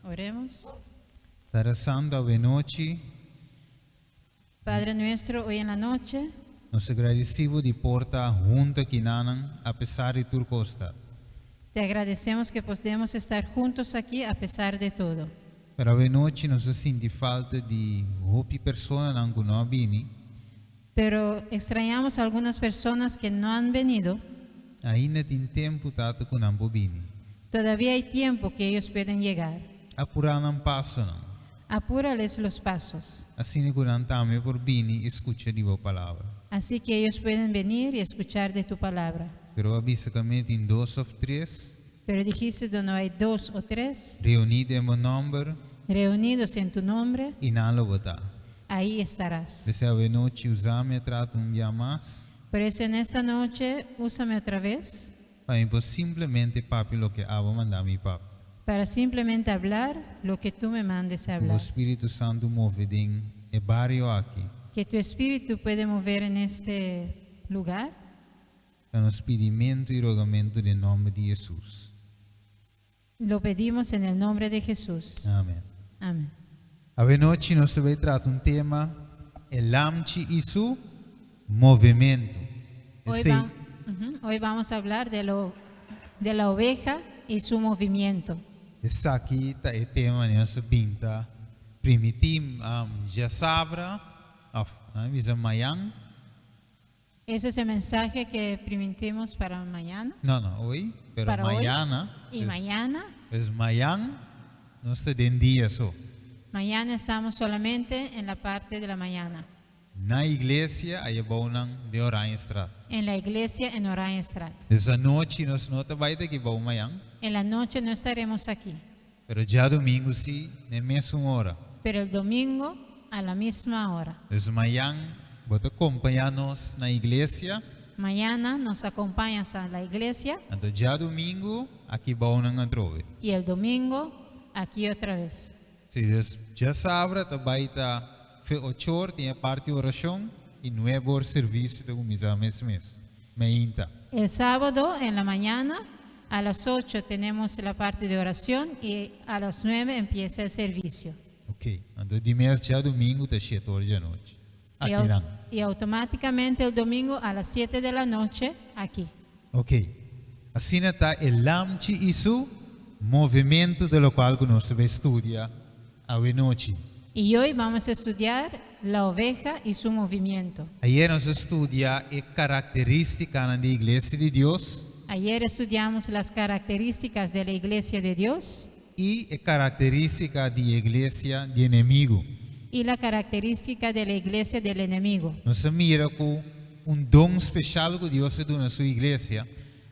Oremos. Tata Santu, awe nochi, Padre nuestro, hoy en la noche nos ta gradisí Bo di por ta huntu akinan, apesar di tur kos. Te agradecemos que podemos estar juntos aquí a pesar de todo. Pero awe nochi nos ta sinti falta di hopi personanan ku no a bini. Pero extrañamos a algunas personas que no han venido. Ainda tin tempu, Tata, ku nan por bini. Todavía hay tiempo que ellos pueden llegar. Apurá nan pasonan. Apúrales los pasos. Asina ku nan tambe por bini i skucha di bo palabra. Así que ellos pueden venir y escuchar de tu palabra. Pero bo a bisa kaminda tin dos òf tres Pero dijiste: donde hay dos o tres reuní den bo nòmber, reunidos en tu nombre, einan lo bo ta. Ahí estarás. P'esei awe nochi usa mi atrobe un dia mas, Por eso en esta noche úsame otra vez pa mi por simplemente papia loke Abo manda mi papia. Para simplemente hablar lo que tú me mandes a O hablar. Spiritu Santu move den e bario aki. Que tu espíritu puede mover en este lugar. Ta nos pidimentu i rogamentu den nòmber di Hesus. Lo pedimos en el nombre de Jesús. Amèn. Amén. Awe nochi nos ta bai trata un tema, e lamchi i su movementu. Hoy, Esei, ujú, hoy vamos a hablar de la oveja y su movimiento. Esaki ta e tema nos a bin ta primintí djasabra, òf, no, bisa mañan. Ese es el mensaje que primitimos para mañana. No, awe, pero Para hoy mañana. Y mañana, Pues mañan nos ta den dia so. Mañana estamos solamente en la parte de la mañana. Na iglesia ayabou nan den Oranjestraat. En la iglesia en Oranjestraat. Dus anochi nos no ta bai ta akibou mañan, En la noche no estaremos aquí, pero djadumingu si, na mesun ora. Pero el domingo a la misma hora. Dus mañan, bo ta kompañá nos na iglesia. Mañana nos acompañas a la iglesia Anto djadumingu akibou nan atrobe. Y el domingo aquí otra vez. Si, dus djasabra ta bai ta fe 8 or, tin parti orashon i 9 or servisio ta kuminsá mes mes. Mainta. El sábado en la mañana a las 8 tenemos la parte de oración y a las 9 empieza el servicio. Ok. Anto di mes djadumingu ta 7 or di anochi. Y, Aki nan. Y automáticamente el domingo a las 7 de la noche aquí. Ok. Asina ta e lamchi i su movementu, di loke ku nos ta bai studia awe nochi. Y hoy vamos a estudiar la oveja y su movimiento. Ayera nos a studia e karakterístikanan di iglesia di Dios Ayer estudiamos las características de la iglesia de Dios i e karakterístika di iglesia di enemigu. Y la característica de la iglesia del enemigo. Nos a mira ku un don spesial ku Dios a duna su iglesia,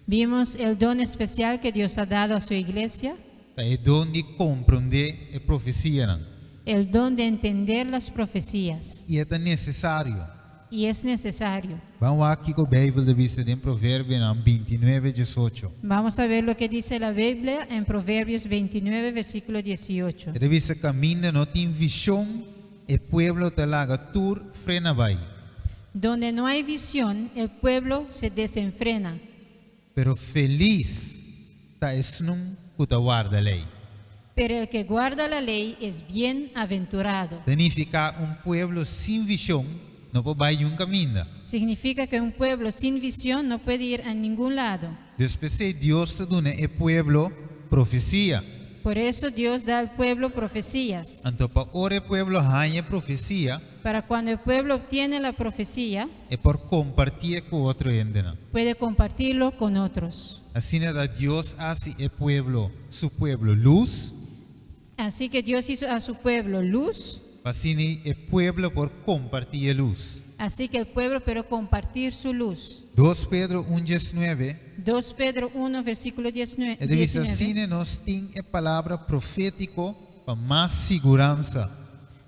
Vimos el don especial que Dios ha dado a su iglesia, ta e don di komprondé e profesianan. El don de entender las profecías. I ta nesesario. Y es necesario. Ban wak kiko Beibel ta bisa den Proverbionan 29, 18. Vamos a ver lo que dice la Biblia en Proverbios 29, versículo 18. E ta bisa: kaminda no tin vishon, e pueblo ta laga tur frena bai. Donde no hay visión, el pueblo se desenfrena. Pero felis ta esun ku ta warda lei. Pero el que guarda la ley es bienaventurado. Signifiká un pueblo sin vishon no por bai ningun kaminda. Significa que un pueblo sin visión no puede ir a ningún lado. Despues Dios ta duna e pueblo profesia. Por eso Dios da al pueblo profecías. Anto pa ora e pueblo haña profesia, Para cuando el pueblo obtiene la profecía, e por kompartí ku otro hendenan. Puede compartirlo con otros. Asina ta Dios a hasi e pueblo, su pueblo lus, Así que Dios hizo a su pueblo luz, asina e pueblo por kompartí lus. Así que el pueblo puede compartir su luz. 2 Pedro 1,19 2 Pedro 1, versículo 19. E ta bisa: 19. Asina nos tin e palabra profétiko pa mas siguransa,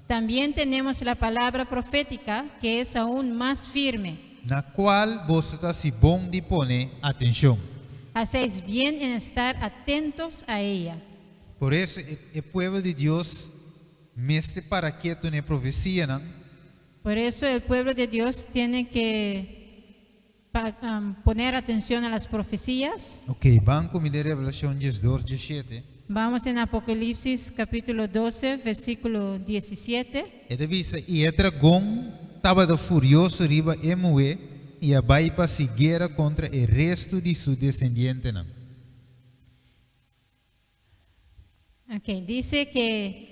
También tenemos la palabra profética, que es aún más firme. Na kual boso ta hasi bon di pone atenshon. Hacéis bien en estar atentos a ella. Por eso e pueblo di Dios mester para ketu na profesianan, Por eso el pueblo de Dios tiene que poner atención a las profecías. Ok, ban ku mi Revelashon 12, 17. Vamos en Apocalipsis capítulo 12, versículo 17. E ta bisa, i e dragon tabata furioso riba e muhé i a bai pa hasi guera kontra e restu di su desendientenan. Ok, dice que...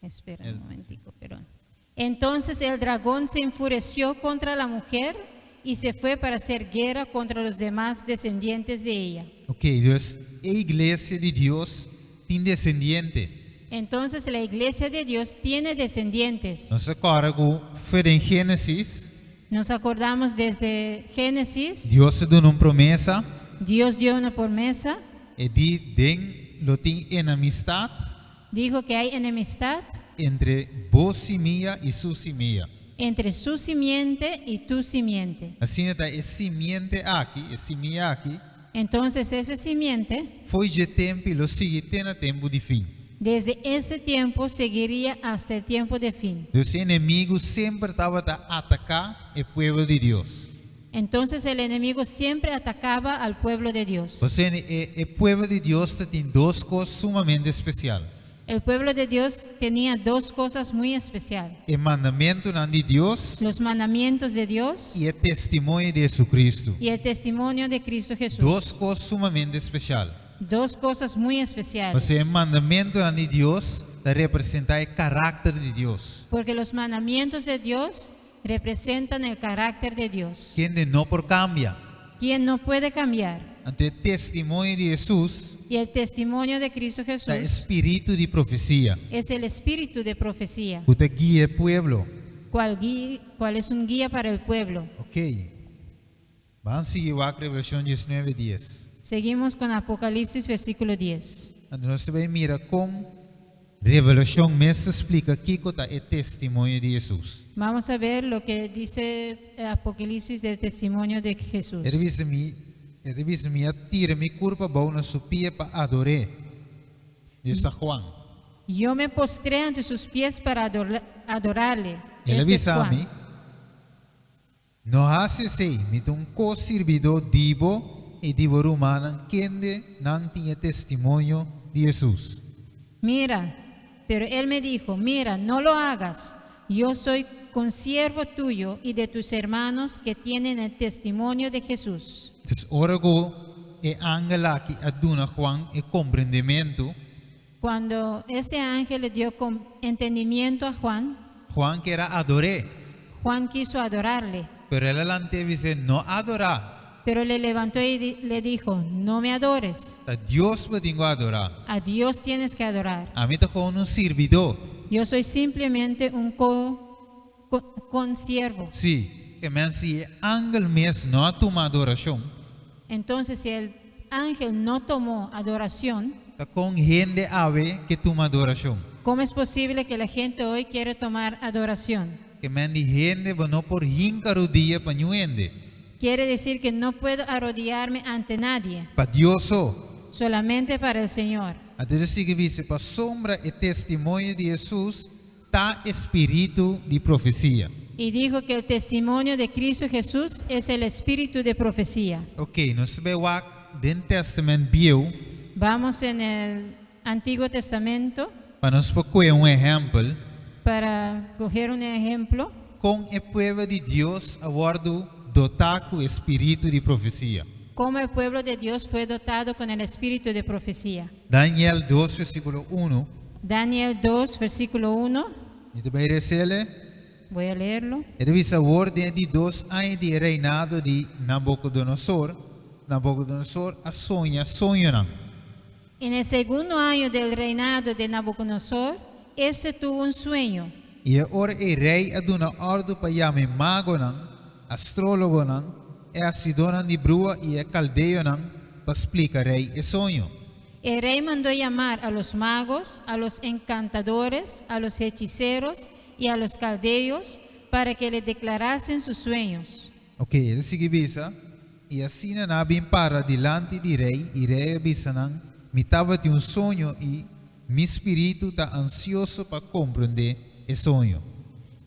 Espera un momentico, perdón. Entonces el dragón se enfureció contra la mujer y se fue para hacer guerra contra los demás descendientes de ella. Ok, dus e iglesia di Dios tin desendiente. Entonces la iglesia de Dios tiene descendientes. Nos ta kòrda ku for di Génesis, Nos acordamos desde Génesis, Dios a duna un promesa, Dios dio una promesa, e di den lo tin enemistat dijo que hay enemistad entre bo simia i su simia. Entre su simiente y tu simiente. Asina ta e simiente aki, e simia aki, Entonces ese simiente, for di e tempu lo sigui te na tempu di fin. Desde ese tiempo seguiría hasta el tiempo de fin. Dus enemigu semper tabata ataká e pueblo di Dios. Entonces el enemigo siempre atacaba al pueblo de Dios. Pasobra e pueblo di Dios tin dos kos sumamente spesial. El pueblo de Dios tenía dos cosas muy especiales. E mandamentunan di Dios Los mandamientos de Dios i e testimonio di Hesukristu. Y el testimonio de Cristo Jesús. Dos kos sumamente spesial. Dos cosas muy especiales. Pasobra e mandamentunan di Dios ta representá e karakter di Dios. Porque los mandamientos de Dios representan el carácter de Dios, Kende no por kambia. Quien no puede cambiar. Anto e testimonio di Hesus Y el testimonio de Cristo ta Jesús spiritu di profesia. Es el espíritu de profecía, Ku ta guia e pueblo. Cual es un guía para el pueblo. Ok. Ban sigui Revelashon 19, 10. Seguimos con Apocalipsis versículo 10. Anto nos ta bai mira kon Revelashon mes ta splika kiko ta e testimonio di Hesus. Vamos a ver lo que dice Apocalipsis del testimonio de Jesús. E ta bisa mi, e ta bisa mi a tira mi kurpa abou na su pia pa ador'é. Esei ta Juan. Yo me postré ante sus pies para adorarle. El Este es a bisa Juan. Mi, no hasi esei, mi ta un ko-sirbidó di bo i di bo rumannan, kendenan tin e testimonio di Hesus. Mira, pero él me dijo: "Mira, no lo hagas. Yo soy consiervo tuyo y de tus hermanos que tienen el testimonio de Jesús". Anto, ora ku e angel aki a duna Juan e komprendementu, Cuando este ángel le dio entendimiento a Juan, Juan ker a ador'é, Juan quiso adorarle, pero el a lant'é bis'é, no adorá. Pero le levantó y le dijo: "No me adores, Ta Dios bo tin ku adorá. A Dios tienes que adorar. Ami ta un sirbidó. Yo soy simplemente un consiervo". Sí, ke men si angel mes no a tuma adorashon, Entonces, si el ángel no tomó adoración, ta kon hende awe ke tuma adorashon? ¿Cómo es posible que la gente hoy quiere tomar adoración? Ke men di hende bo no por hinka rudia pa niun hende. Quiere decir que no puedo arrodillarme ante nadie, Pa Dios so. Solamente para el Señor. Anto e ta sigui bisa, pasobra e testimonio di Hesus ta spiritu di profesia. Y dijo que el testimonio de Cristo Jesús es el espíritu de profecía. Ok, nos ta bai wak den Tèstamènt Bieu, Vamos en el Antiguo Testamento pa nos por un ehèmpel, para coger un ejemplo. Kon e pueblo di Dios a wòrdu dotá ku spiritu di profesia. Cómo el pueblo de Dios fue dotado con el espíritu de profecía. Daniel 2, versíkulo 1. Daniel 2, versículo 1. Mi ta bai les'é. Voy a leerlo. E ta bisa awor den di dos aña di reinado di Nabucodonosor, Nabucodonosor a soña soñonan. En el segundo año del reinado de Nabucodonosor, este tuvo un sueño. I ora e rei a duna òrdu pa yama magonan, astrólogonan, e hasidónan di bruha i e kaldeonan pa splika rei e soño. El rey mandó llamar a los magos, a los encantadores, a los hechiceros y a los caldeos para que le declarasen sus sueños. Ok, e ta sigui bisa, i asina nan a bin para dilanti di rei, i rei a bisa nan, mi tabatin un soño i mi spiritu ta ansioso pa komprondé e soño.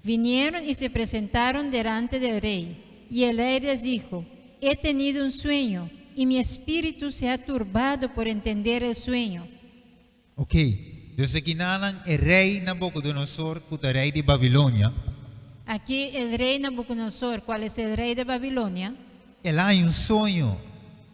Vinieron y se presentaron delante del rey. Y el rey les dijo: "He tenido un sueño. y mi espíritu se ha turbado por entender el sueño. Ok, dus akinan e rei Nabucodonosor, ku ta rei di Babilonia, Aquí el rey Nabucodonosor, cual es el rey de Babilonia, el a haña un soño,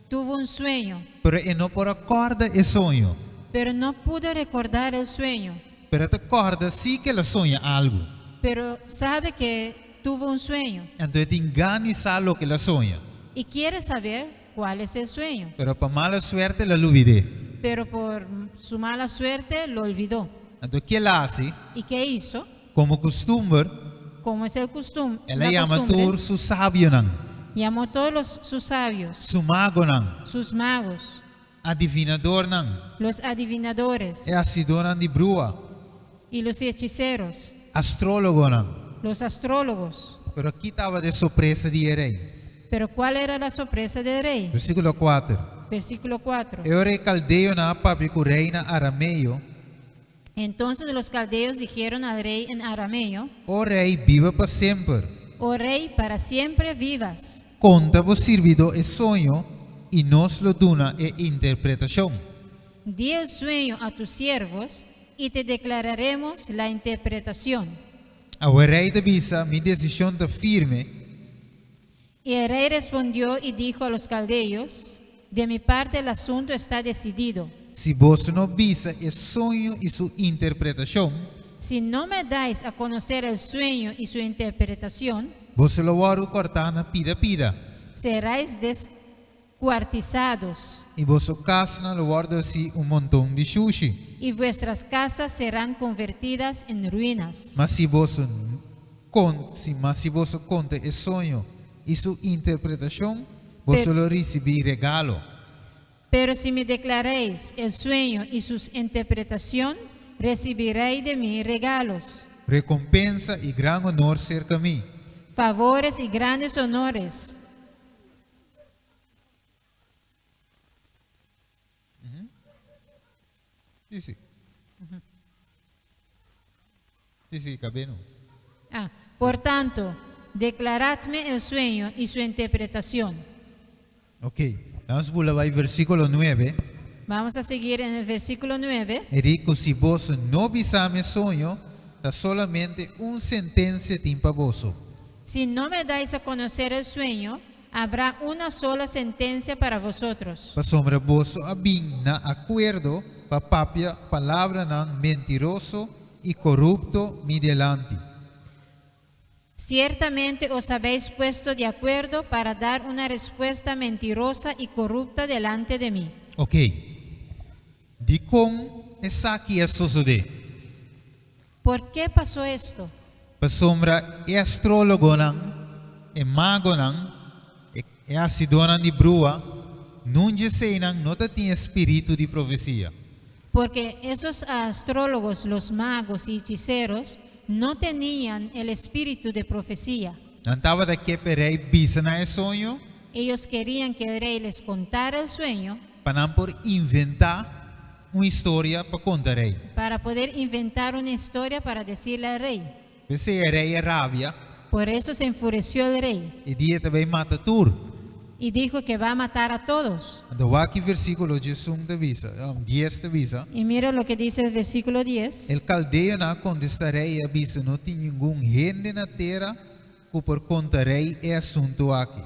tuvo un sueño, pero e no por a kòrda e soño. Pero no pudo recordar el sueño. Pero e ta kòrda sí ku el a soña algu. Pero sabe que tuvo un sueño Anto e tin gana di sa loke el a soña. Y quiere saber cuál es el sueño. Pero pa mala suerte el a lubid'é. Pero por su mala suerte lo olvidó. Anto kiko el a hasi? ¿Y qué hizo? Komo kustumber, Como es el costumbre, el a yama tur su sabionan, llamó a todos sus sabios, su magonan, sus magos, adivinadornan, los adivinadores e hasidónan di bruha, y los hechiceros, astrólogonan. Los astrólogos. Pero kiko tabata e sorpresa di e rei? Pero ¿cuál era la sorpresa del rey? Versíkulo 4. Versículo 4. E ora e kaldeonan a papia ku rei na arameo, Entonces los caldeos dijeron al rey en arameo: O rei, biba pa semper. Oh rey, para siempre vivas. Konta bo sirbidó e soño i nos lo duna e interpretashon. Di el sueño a tus siervos y te declararemos la interpretación. E rei ta bisa, mi desishon ta firme, Y el rey respondió y dijo a los caldeos: De mi parte el asunto está decidido. Si boso no bisa e soño i su interpretashon, Si no me dais a conocer el sueño y su interpretación, boso lo wòrdu kòrtá na pida pida. Seréis descuartizados I boso kasnan lo wòrdu hasí un monton di shushi. Y vuestras casas serán convertidas en ruinas. Ma si boso konta e soño i su interpretashon, boso lo risibí regalo, Pero si me declaréis el sueño y su interpretación, recibiréis de mí regalos, rekompensa i gran honor serka mi. Favores y grandes honores. Sí. Sí, kaba no. Ah, por tanto, declaradme el sueño y su interpretación. Ok, ban bula bai versíkulo 9. Vamos a seguir en el versículo 9. E di ku si boso no bisa mi e soño, ta solamente un sentensia tin pa boso. Si no me dais a conocer el sueño, habrá una sola sentencia para vosotros. Pasobra boso a bin na akuerdo pa papia palabranan mentiroso i korupto mi dilanti. Ciertamente os habéis puesto de acuerdo para dar una respuesta mentirosa y corrupta delante de mí. Ok. Dikon esaki a sosodé? ¿Por qué pasó esto? Pasobra e astrólogonan, e magonan, e hasidónan di bruha, ningun di nan no tabatin spiritu di profesia. Porque esos astrólogos, los magos y hechiceros, no tenían el espíritu de profecía. Nan tabata ke pa e rei bisa nan e soño, Ellos querían que el rey les contara el sueño pa nan por inventá un historia pa konta rei. Para poder inventar una historia para decirle al rey. P'esei e rei a rabia Por eso se enfureció el rey i di e ta bai mata tur. Y dijo que va a matar a todos. Anto wak ki versíkulo 11 ta bisa, 10 ta bisa. Y mira lo que dice el versículo 10. E kaldeonan a kontestá rei i a bisa, no tin ningun hende na tera ku por konta rei e asuntu aki.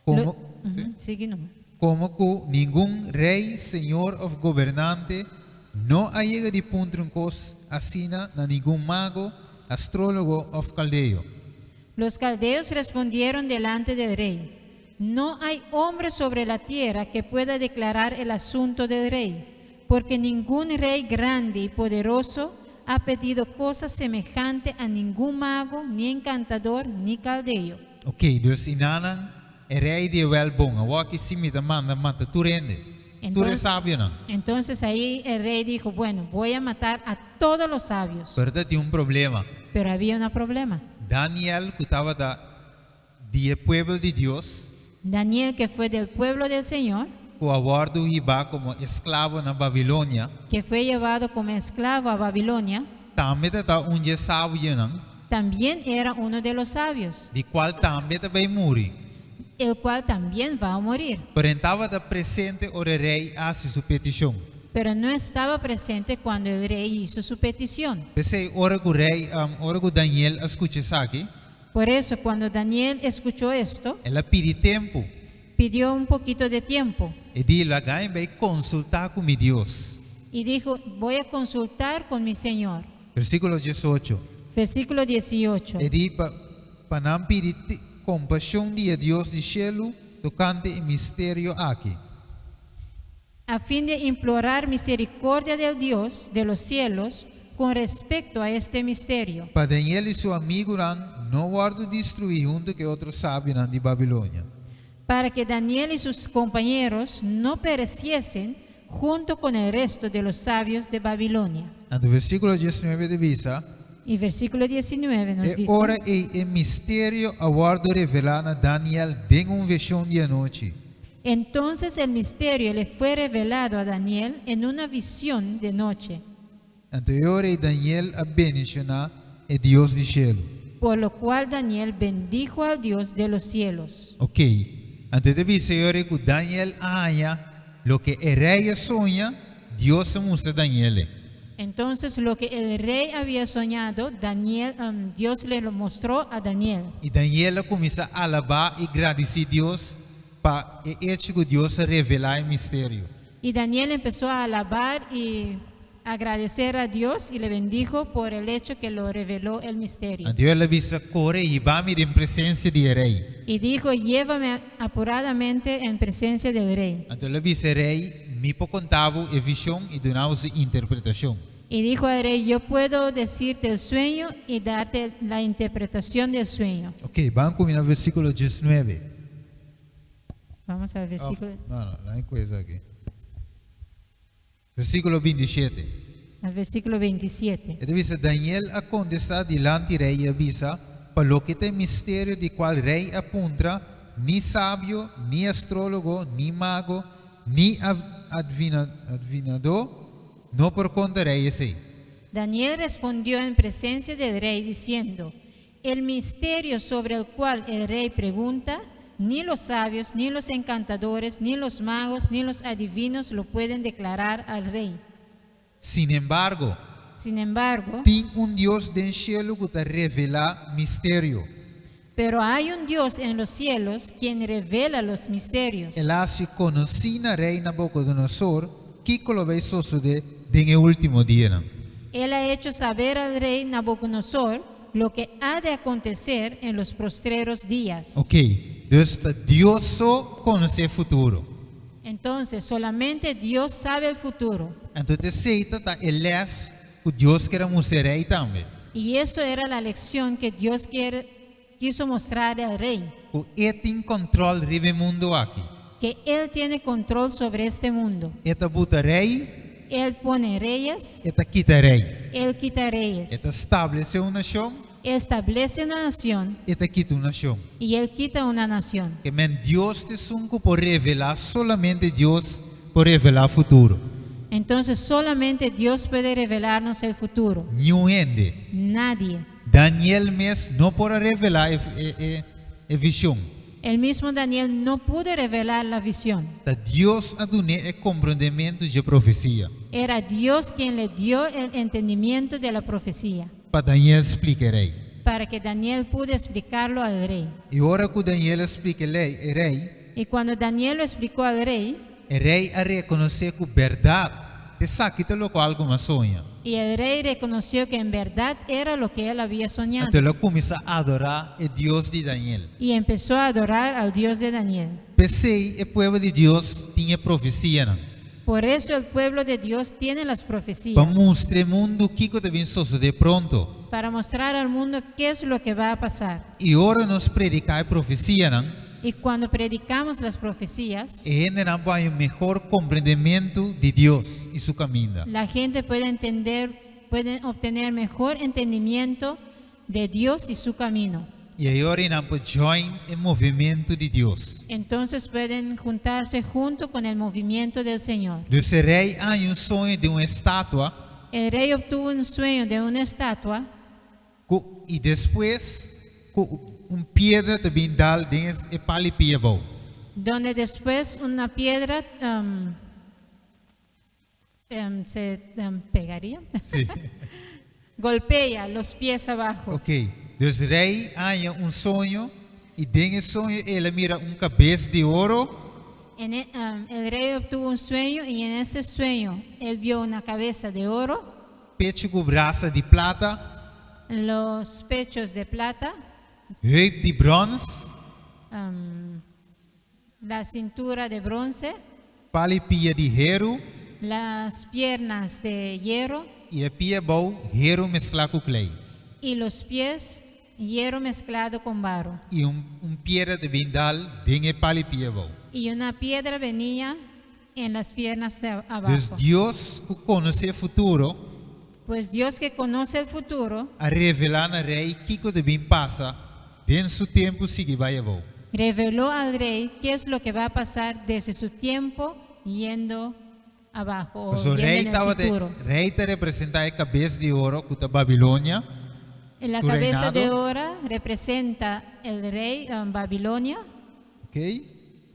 Komo, Ujú, sigue nomás. Komo ku ningun rei, señor òf gobernante no a yega di puntra un kos asina na ningun mago, astrólogo òf kaldeo. Los caldeos respondieron delante del rey: No hay hombre sobre la tierra que pueda declarar el asunto del rey, porque ningún rey grande y poderoso ha pedido cosa semejante a ningún mago, ni encantador, ni caldeo. Ok, dus einan e rei di, wel bon, awor aki sí mi ta manda mata tur hende. Tur Entonces, sabionan. Entonces ahí el rey dijo: Bueno, voy a matar a todos los sabios. Pero tin un problema. Pero había un problema. Daniel, ku tabata di pueblo di Dios, Daniel, que fue del pueblo del Señor, ku a wòrdu hibá komo esklabo na Babilonia, que fue llevado como esclavo a Babilonia, tambe tabata un di e sabionan, también era uno de los sabios, di kual tambe ta bai muri. El cual también va a morir. Pero e n' tabata presente ora rei a hasi su petishon. Pero no estaba presente cuando el rey hizo su petición. P'esei, ora ku rei, ora ku Daniel a skucha esaki, Por eso, cuando Daniel escuchó esto, el a pidi tempu. Pidió un poquito de tiempo E di, laga mi bai konsultá ku mi Dios. Y dijo: "Voy a consultar con mi Señor". Versíkulo 18. Versículo 18. E di pa pa nan pidi kompashon di e Dios di shelu tokante e misterio aki. A fin de implorar misericordia del Dios de los cielos con respecto a este misterio. Pa Daniel i su amigunan no wòrdu destruí huntu ku e otro sabionan di Babilonia. Para que Daniel y sus compañeros no pereciesen junto con el resto de los sabios de Babilonia. Anto versíkulo 19 ta bisa, Y versículo 19 nos E dice: ora ei e misterio a wòrdu revelá na Daniel den un vishon di anochi. Entonces el misterio le fue revelado a Daniel en una visión de noche, Anto e ora ei Daniel a bendishoná e Dios di shelu. Por lo cual Daniel bendijo al Dios de los cielos. Ok, anto e ta bisa e ora ei ku Daniel a haña loke e rei a soña, Dios a mustra Daniel. Entonces lo que el rey había soñado, Daniel, Dios le lo mostró a Daniel. I Daniel a kuminsá alabá i gradisí Dios pa e echo ku Dios a revelá e misterio. Y Daniel empezó a alabar y agradecer a Dios y le bendijo por el hecho que lo reveló el misterio. Anto el a bisa, Kore, hiba mi den presensia di e rei. Y dijo: "Llévame apuradamente en presencia del rey". Anto el a bisa e rei, Mi por konta bo e vishon i duna bo su interpretashon. Y dijo al rey: "Yo puedo decirte el sueño y darte la interpretación del sueño". Ok, ban ku mi na versíkulo 19. Vamos al versículo, No, no, laga mi kue esaki. Versíkulo 27. Al versículo 27. E ta bisa, Daniel a kontestá dilanti rei i a bisa, Pa loke ta e misterio di kual rei a puntra, ni sabio, ni astrólogo, ni mago, ni advinadó no por konta rei esei. Daniel respondió en presencia del rey diciendo: "El misterio sobre el cual el rey pregunta, ni los sabios, ni los encantadores, ni los magos, ni los adivinos lo pueden declarar al rey". Sin embargo, Sin embargo, tin un Dios den shelu ku ta revelá misterio. Pero hay un Dios en los cielos quien revela los misterios. El a hasi konosí na rei Nabukodonosor kiko lo bai sosodé den e último dianan. Él ha hecho saber al rey Nabucodonosor lo que ha de acontecer en los postreros días. Ok, dus ta Dios so konosé futuro. Entonces, solamente Dios sabe el futuro. Anto esei ta e lès ku Dios ker a mustra rei tambe. Y eso era la lección que Dios quiso mostrar al rey, Ku e tin kontròl riba e mundu aki. Que Él tiene control sobre este mundo. E ta buta rei, Él pone reyes, e ta kita rei. Él quita reyes. E ta establesé un nashon, Él establece una nación e ta kita un nashon. Y Él quita una nación. Ke men Dios ta esun ku por revelá, solamente Dios por revelá futuro. Entonces solamente Dios puede revelarnos el futuro. Niun hende. Nadie. Daniel mes no por a revelá e, e, e, e vishon. El mismo Daniel no pudo revelar la visión. Ta Dios a dun'é e komprondementu di profesia. Era Dios quien le dio el entendimiento de la profecía Pa Daniel splika rei. Para que Daniel pudo explicarlo al rey. I ora ku Daniel a splika e rei, Y cuando Daniel lo explicó al rey, e rei a rekonosé ku bèrdat, esaki ta loke ku m'a soña. Y el rey reconoció que en verdad era lo que él había soñado. Anto el a kuminsá adorá e Dios di Daniel. Y empezó a adorar al Dios de Daniel. P'esei, e pueblo di Dios tin profesianan. Por eso el pueblo de Dios tiene las profecías. Pa mustra mundu kiko ta bin sosodé pronto. Para mostrar al mundo qué es lo que va a pasar. I ora nos prediká e profesianan, Y cuando predicamos las profecías, e hendenan por haña mihó komprondementu di Dios i su kaminda. La gente puede entender, puede obtener mejor entendimiento de Dios y su camino. I ora nan por join e movementu di Dios. Entonces pueden juntarse junto con el movimiento del Señor. Dus e rei a haña un soño di un estatua El rey obtuvo un sueño de una estatua ku- i despues ku un piedra ta bin dal den e pal'i pia abou. Donde después una piedra se pegaría, golpea los pies abajo. Ok. Dus rei a haña un soño i den e soño el a mira un kabes di oro. El rey obtuvo un sueño y en ese sueño él vio una cabeza de oro, Pechu ku brasa di plata, los pechos de plata, heup di bròns, la cintura de bronce, pal'i pia di heru las piernas de hierro i e pia abou heru mesklá ku klei. Y los pies hierro mezclado con barro. I un piedra ta bin dal den e pal'i pia abou. Y una piedra venía en las piernas de Dus abajo. Dios ku konosé futuro Pues Dios, que conoce el futuro, a revelá na rei kiko ta bin pasa den su tempu sigui bai abou. Reveló al rey qué es lo que va a pasar desde su tiempo yendo abajo o So yendo rei en el tabata futuro. rei ta representá e kabes di oro ku ta Babilonia. En la Su cabeza de reinado. oro representa el rey en Babilonia, Ok?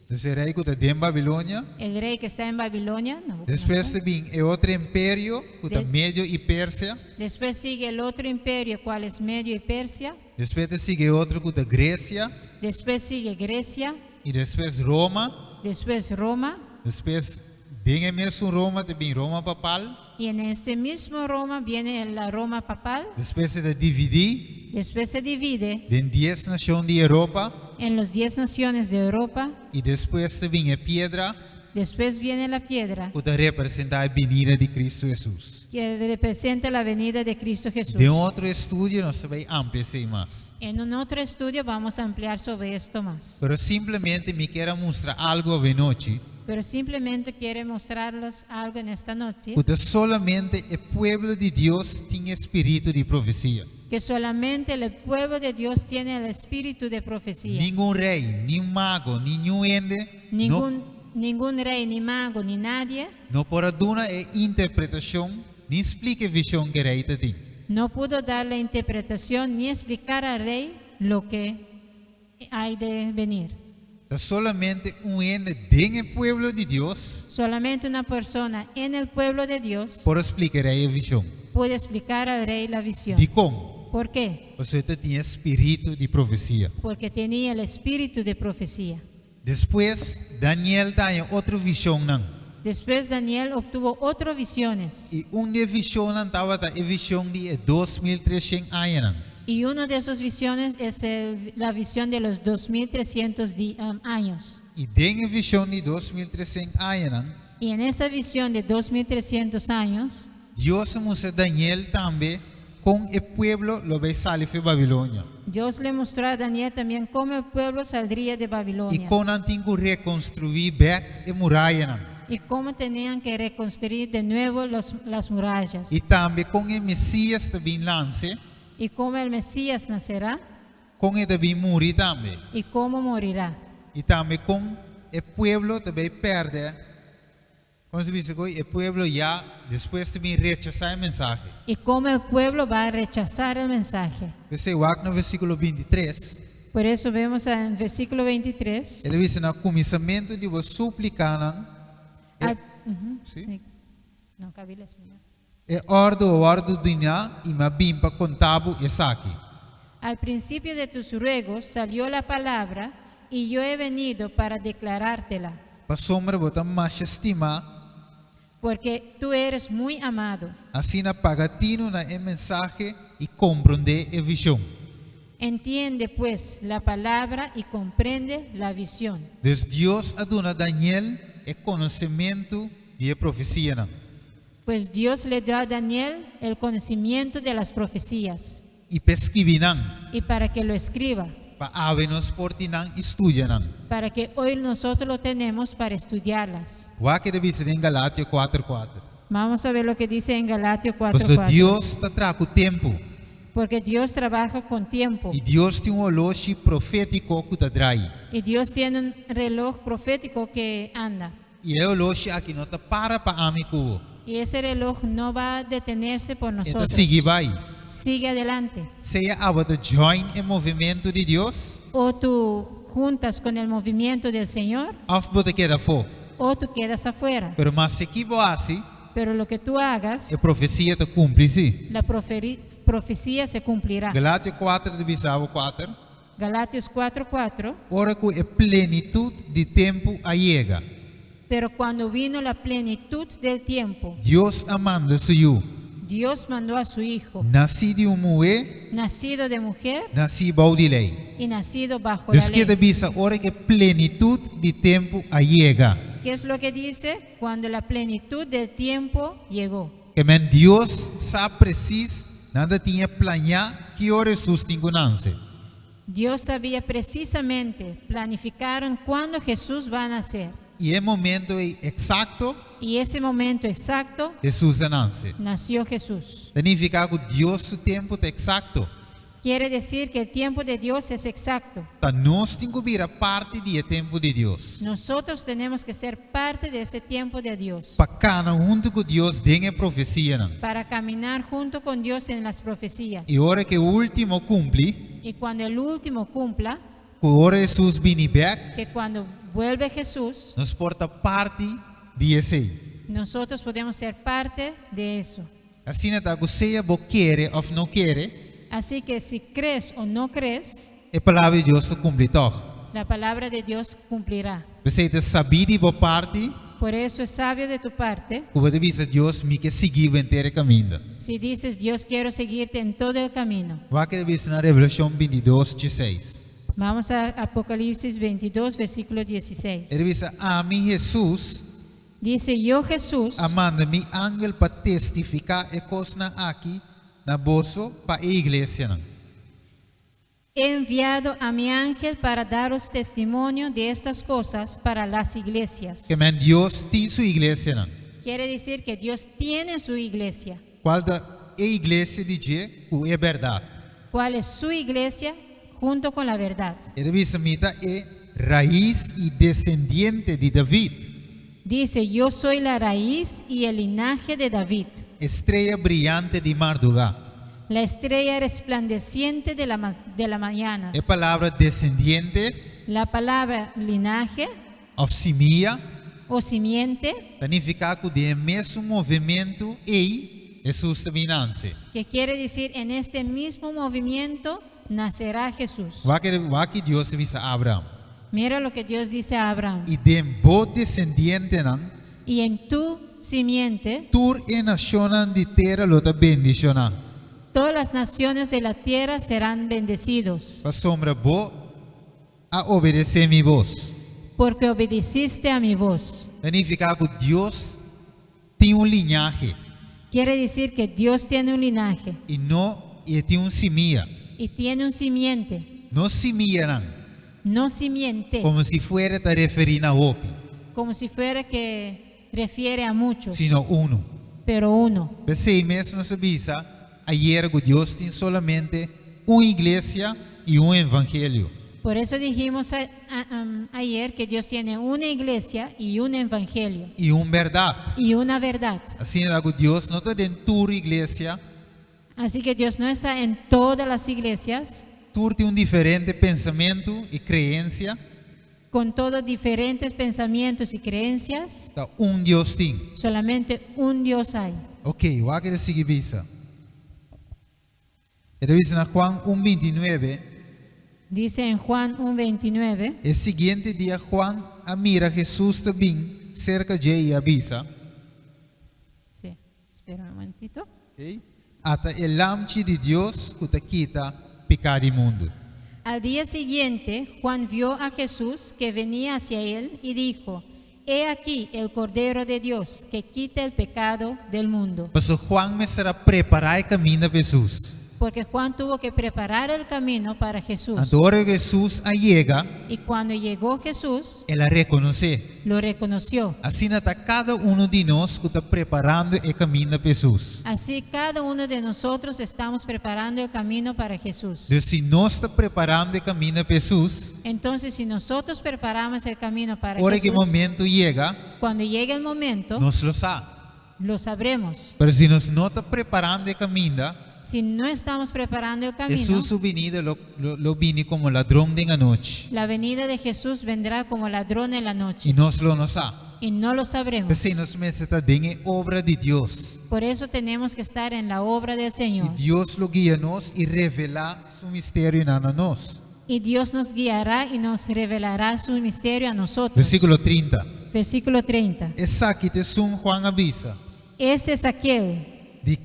Dus e rei ku ta den Babilonia. El rey que está en Babilonia. Nabucodonosor. Despues ta bin e otro imperio ku ta Medio i Persia. Después sigue el otro imperio, cual es Medio y Persia. Despues ta sigui otro ku ta Gresia. Después sigue Grecia. I despues Roma. Después Roma. Despues den e mesun Roma ta bin Roma papal. Y en ese mismo Roma viene la Roma papal. Despues e ta dividí Después se divide den 10 nashon di Europa. En los 10 naciones de Europa. I despues ta bin e piedra Después viene la piedra ku ta representá e binida di Kristu Hesus. Que representa la venida de Cristo Jesús. Den otro estudio nos ta bai amplia esei mas. En un otro estudio vamos a ampliar sobre esto más. Pero simplemente mi ke a mustra algu awe nochi, Pero simplemente quiere mostrarlos algo en esta noche, ku solamente e pueblo di Dios tin spiritu di profesia. Que solamente el pueblo de Dios tiene el espíritu de profecía. Ningun rei, ni mago, ningun hende no, Ningún rey, ni mago, ni nadie no por a duna e interpretashon, ni splika e vishon ku rei tin. No pudo dar la interpretación ni explicar al rey lo que hay de venir. Ta solamente un hende den e pueblo di Dios Solamente una persona en el pueblo de Dios por splika rei e vishon. Puede explicar al rey la visión. Dikon? ¿Por qué? Pasobra e tin spiritu di profesia. Porque tenía el espíritu de profecía. Despues Daniel ta haña otro vishonnan. Después Daniel obtuvo otras visiones. I un di e vishonnan tabata e vishon di 2300 aña. Y una de esas visiones es la visión de los 2300 años. I den e vishon di 2300 aña, Y en esa visión de 2300 años, Dios a mustra Daniel tambe kon e pueblo lo bai sali for di Babilonia. Dios le mostró a Daniel también cómo el pueblo saldría de I Babilonia kon nan tin ku rekonstruí bèk e murayanan. Y cómo tenían que reconstruir de nuevo las murallas. I tambe kon e Mesias ta bin nase, Y cómo el Mesías nacerá kon e ta bin muri tambe. Y cómo morirá. I tambe kon e pueblo ta bai pèrdè. Kon ta bisa e pueblo ya despues ta bin rechasá e mensahe. Y cómo el pueblo va a rechazar el mensaje. P'esei wak na versíkulo 23, Por eso vemos en el versículo 23. e ta bisa na kuminsamentu di bo súplikanan, Ujú, sí? Sí. No, cabila, Señor. E òrdu a wòrdu duná i m'a bin pa konta bo esaki. Al principio de tus ruegos salió la palabra y yo he venido para declarártela, Pasobra bo ta masha stimá, porque tú eres muy amado. Asina paga tinu na e mensahe i komprondé e vishon. Entiende, pues, la palabra y comprende la visión. Dus Dios a duna Daniel e konosementu di e profesianan. Pues Dios le dio a Daniel el conocimiento de las profecías I p'e skirbi nan, y para que lo escriba, pa awe nos por tin nan i studia nan. Para que hoy nosotros lo tenemos para estudiarlas. Wak kiko e ta bisa den Galatio 4:4. Vamos a ver lo que dice en Galatio Pasobra 4:4. Dios ta traha ku tempu. Porque Dios trabaja con tiempo. I Dios tin un oloshi profétiko ku ta drai. Y Dios tiene un reloj profético que anda. I e oloshi aki no ta para pa ami ku bo. Y ese reloj no va a detenerse por E ta nosotros. sigui bai. Sigue adelante. Sea abo ta join e movementu di Dios, O tú juntas con el movimiento del Señor, òf bo ta keda afó. O tú quedas afuera. Pero maske kiko bo hasi, Pero lo que tú hagas, e profesia ta kumpli sí. La profecía se cumplirá. Galationan 4 ta bisa 4. Galatios 4:4. Ora ku e plenitut di tempu a yega. Pero cuando vino la plenitud del tiempo, Dios a manda su yu. Dios mandó a su Hijo, Nasí di un muhé, nacido de mujer nasí bou di lei. Y nacido bajo Dios la ke ley. Bisa ora ku plenitut di tempu a yega. ¿Qué es lo que dice? Cuando la plenitud del tiempo llegó. Ke men Dios sa presis, nan tabatin planiá ki ora Hesus tin ku nase. Dios sabía precisamente, planificaron cuándo Jesús va a nacer. I e momento eksakto, Y ese momento exacto Hesus a nase. Nació Jesús. Signifiká ku Dios su tempu ta eksakto. Quiere decir que el tiempo de Dios es exacto. Ta nos tin ku bira parti di e tempu di Dios. Nosotros tenemos que ser parte de ese tiempo de Dios Pa kana huntu ku Dios den e profesianan. Para caminar junto con Dios en las profecías. I ora ku e último kumpli, Y cuando el último cumpla, ku ora Hesus bini bèk, que cuando vuelve Jesús, nos por ta parti di esei. Nosotros podemos ser parte de eso. Asina ta ku sea bo kere òf no kere, Así que si crees o no crees, e palabra di Dios ta kumpli tòg. La palabra de Dios cumplirá. P'esei ta sabí di bo parti, Por eso es sabio de tu parte ku bo ta bisa Dios mi ke sigui henter e kaminda. Si dices: "Dios, quiero seguirte en todo el camino". Wak kiko e ta bisa na Revelashon 22, 16. Vamos a Apocalipsis 22, versículo 16. E ta bisa, ami Hesus, Dice: "Yo Jesús a manda mi angel pa testifiká e kosnan aki na boso pa e iglesianan. He enviado a mi ángel para daros testimonio de estas cosas para las iglesias". Ke men Dios tin su iglesianan. Quiere decir que Dios tiene su iglesia. Kual ta e iglesia di dje ku e bèrdat. ¿Cuál es su iglesia? Junto con la verdad. E ta bisa mi ta e rais i desendiente di David. Dice: "Yo soy la raíz y el linaje de David, Strea briante di mardugá. La estrella resplandeciente de la mañana". E palabra desendiente La palabra linaje òf simia o simiente, signifiká ku den e mesun movementu ei Hesus ta bin nase. Que quiere decir en este mismo movimiento nacerá Jesús. Wak kiko Dios a bisa Abraham. Mira lo que Dios dice a Abraham. I den bo desendientenan, Y en tu simiente, tur e nashonnan di tera lo ta bendishoná. Todas las naciones de la tierra serán bendecidos, Pasombra bo a obedesé mi bos. Porque obedeciste a mi voz. Signifiká ku Dios tin un linahe Quiere decir que Dios tiene un linaje i no i tin un simia. Y tiene un simiente, No simianan, no simientes, komo si fuera ta referí na hopi, como si fuera que refiere a muchos, sino unu. Pero uno. P'esei mes nos a bisa ayera ku Dios tin solamente un iglesia i un evangelio. Por eso dijimos ayer que Dios tiene una iglesia y un evangelio I un bèrdat. Y una verdad. Asina ku Dios no ta den tur iglesia, Así que Dios no está en todas las iglesias tur tin un diferente pensamentu i kreensia, con todos diferentes pensamientos y creencias. Ta un Dios tin. Solamente un Dios hay. Ok, wak kiko e ta sigui bisa. E ta bisa na Juan 1.29, Dice en Juan 1.29, e siguiente dia Juan a mira Hesus ta bin serka dje i a bisa, Sí, espera un momentito. Ok? Ata e lamchi di Dios ku ta kita piká di mundu. Al día siguiente, Juan vio a Jesús que venía hacia él y dijo: "He aquí el Cordero de Dios que quita el pecado del mundo". Paso Juan mester a prepará e kaminda pa Hesus. Porque Juan tuvo que preparar el camino para Jesús. Anto ora Hesus a yega, Y cuando llegó Jesús, el a rekonosé. Lo reconoció. Asina ta kada un di nos ku ta preparando e kaminda pa Hesus. Así cada uno de nosotros estamos preparando el camino para Jesús. Anto, si nos ta preparando e kaminda pa Hesus, Entonces, si nosotros preparamos el camino para ora ku e Jesús, momento yega, cuando llegue el momento, nos lo sa. Lo sabremos. Pero si nos no ta preparando e kaminda, Si no estamos preparando el camino, Hesus su binida lo bini komo ladron den anochi. La venida de Jesús vendrá como ladrón en la noche. I nos lo no sa. Y no lo sabremos. P'esei nos mester ta den e obra di Dios. Por eso tenemos que estar en la obra del I Señor. Dios lo guia nos i revelá su misterionan na nos. Y Dios nos guiará y nos revelará su misterio a nosotros. Versíkulo 30. Versículo 30. Esaki ta esun Juan a bisa. Este es aquel. Di,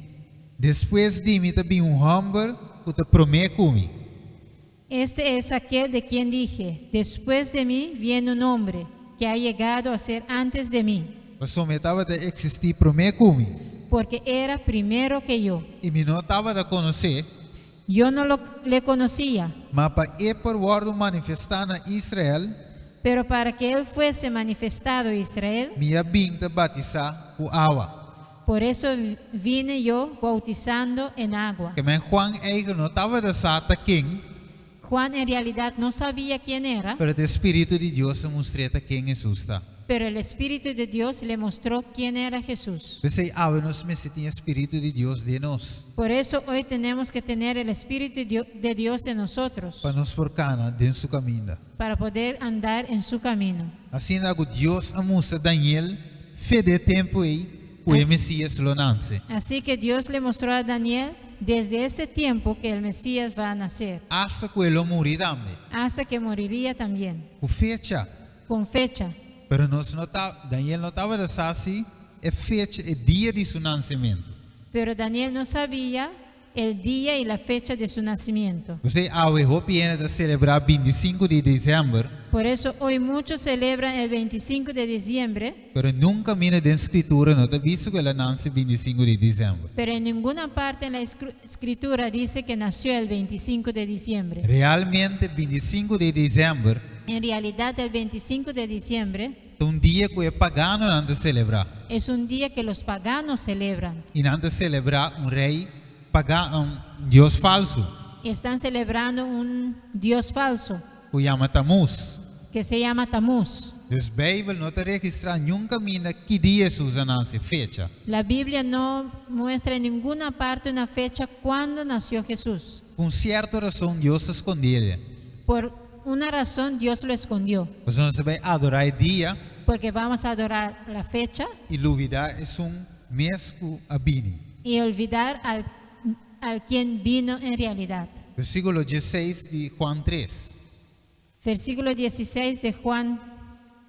Despues di mi ta bin un hòmber ku ta promé ku mi. Este es aquel de quien dije, Después de mí viene un hombre que ha llegado a ser antes de mí, Pasobra e tabata eksistí promé ku mi. porque era primero que yo. I mi no tabata konos'é. Yo no lo, le conocía. Ma pa e por wòrdu manifestá na Israel. Pero para que él fuese manifestado a Israel. Mi a bin ta batisá ku awa. Por eso vine yo bautizando en agua. Ke men Juan eigen no tabata sa ta ken. Juan en realidad no sabía quién era. Pero ta Spiritu di Dios a mustr'é ta ken Hesus ta. Pero el Espíritu de Dios le mostró quién era Jesús. P'esei awe nos mester tin e Spiritu di Dios den nos. Por eso hoy tenemos que tener el Espíritu de Dios en nosotros. Pa nos por kana den su kaminda. Para poder andar en su camino. Asina ku Dios a mustra Daniel for di e tempu ei ku e Mesias lo nase. Así que Dios le mostró a Daniel desde ese tiempo que el Mesías va a nacer. Hasta ku e lo muri tambe. Hasta que moriría también. Ku fecha. Con fecha. Pero nos no ta, Daniel no tabata sa si e fecha, e dia di su nasementu. Pero Daniel no sabía el día y la fecha de su nacimiento. P'esei awe hopi hende ta selebrá 25 di desèmber. Por eso hoy muchos celebran el 25 de diciembre. Pero nunka kaminda den Skritura no ta bisa ku el a nase 25 di desèmber. Pero en ninguna parte en la escritura dice que nació el 25 de diciembre. Realmente 25 di desèmber. En realidad el 25 de diciembre. Ta un dia ku e paganonan ta selebrá. Es un día que los paganos celebran. I nan ta selebrá un rei pagano, un dios falsu. Están celebrando un dios falso. Ku yama Tamuz. Que se llama Tamuz. Dus Beibel no ta registrá niun kaminda ki dia Hesus a nase, fecha. La Biblia no muestra en ninguna parte una fecha cuándo nació Jesús. Pa un sierto rason Dios a skond'é. Por una razón Dios lo escondió. Pasobra nos ta bai adorá e dia. Porque vamos a adorar la fecha. I lubidá esun mes ku a bini. Y olvidar al, al quien vino en realidad. Versíkulo 16 di Juan 3. Versículo 16 de Juan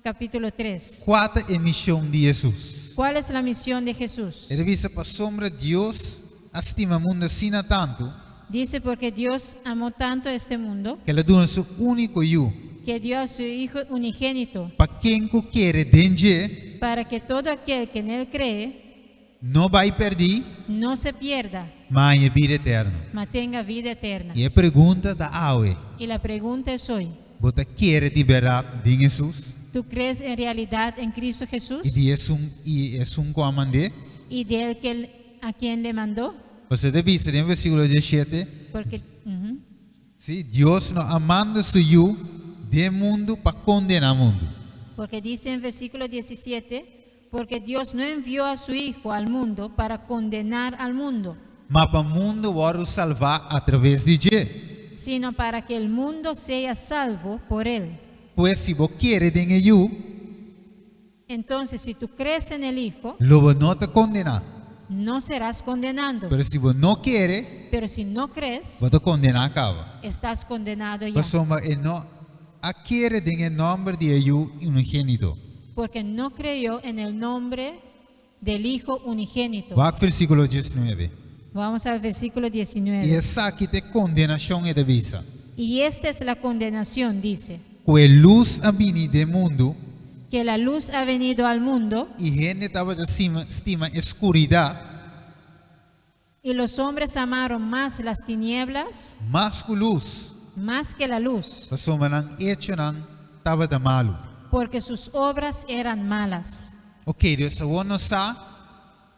capítulo 3. Kua ta e mishon di Hesus? ¿Cuál es la misión de Jesús? E ta bisa pasobra Dios a stima mundu asina tantu. Dice porque Dios amó tanto este mundo. Ku el a duna su úniko yu. Que dio a su Hijo unigénito. Pa ken ku kere den dje. Para que todo aquel que en él cree. No bai pèrdí. No se pierda. Ma haña bida eterno. Ma tenga vida eterna. I e pregunta ta awe. Y la pregunta es hoy. Bo ta kere di bèrdat den Hesus? ¿Tú crees en realidad en Cristo Jesús? I di esun i esun ku a mand'é? ¿Y de él que a quien le mandó? Pasobra e ta bisa den versíkulo 17. Porque, ujú. Sí, Dios no a manda su Yu den mundu pa kondená mundu. Porque dice en versículo 17, porque Dios no envió a su Hijo al mundo para condenar al mundo. Ma pa mundu wòrdu salvá a traves di dje. Sino para que el mundo sea salvo por él. Pues si bo kere den e Yu. Entonces, si tú crees en el Hijo. Lo bo no ta kondená. No serás condenado. Pero si bo no kere. Pero si no crees. Bo ta kondená kaba. Estás condenado ya. Pasobra e no a kere den e nòmber di e Yu unigénito. Porque no creyó en el nombre del Hijo unigénito. Wak versíkulo 19. Vamos al versículo 19. I esaki ta e kondenashon e ta bisa. Y esta es la condenación, dice. Ku e lus a bini den mundu. Que la luz ha venido al mundo. I hende tabata stima e skuridat. Y los hombres amaron más las tinieblas. Mas ku lus. Más que la luz. Pasobra nan echonan tabata malu. Porque sus obras eran malas. Ok, dus awor nos sa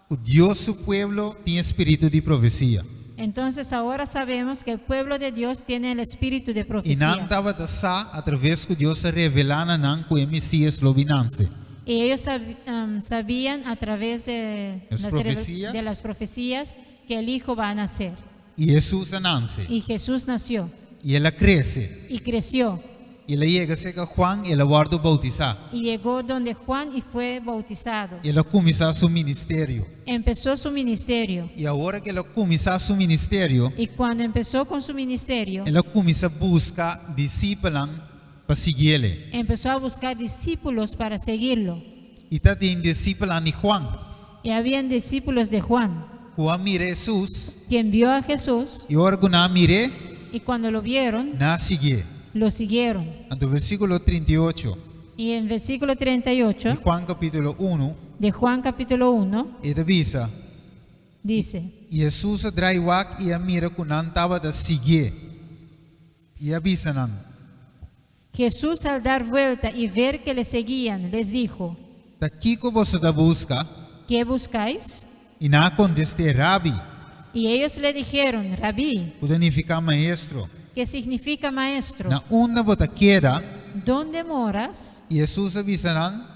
ku Dios su pueblo tin e spiritu di profesia. Entonces ahora sabemos que el pueblo de Dios tiene el espíritu de I profecía. nan tabata sa a traves ku Dios a revelá na nan ku e Mesias lo bin nase. Y ellos sabían a través de Las las, revel- profecías. de las profecías que el Hijo va a nacer. I Hesus a nase. Y Jesús nació I el a krese. y creció I el a yega serka Juan i el a wòrdu boutisá. y llegó donde Juan y fue bautizado. I el a kuminsá su ministerio. Empezó su ministerio. I ora ku el a kuminsá su ministerio, Y cuando empezó con su ministerio, el a kuminsá buska disipelnan pa siguié. Empezó a buscar discípulos para seguirlo. I tabatin disipelnan di Juan, Y habían discípulos de Juan, ku a mira Hesus, quien vio a Jesús i ora ku nan a mir'é, y cuando lo vieron, nan a siguié. Lo siguieron. Anto versíkulo 38 Y en versículo di 38 Juan kapítulo 1, de Juan capítulo 1 e ta bisa, dice, I Hesus a drai wak i a mira ku nan tabata siguié. I a bisa nan, Jesús, al dar vuelta y ver que le seguían, les dijo, Ta kiko boso ta buska? ¿Qué buscáis? I nan a kontest'é, Rabi, Y ellos le dijeron, Rabí, ku ta nifiká maestro. Que significa maestro, Na unda bo ta keda? ¿Dónde moras? I Hesus a bisa nan,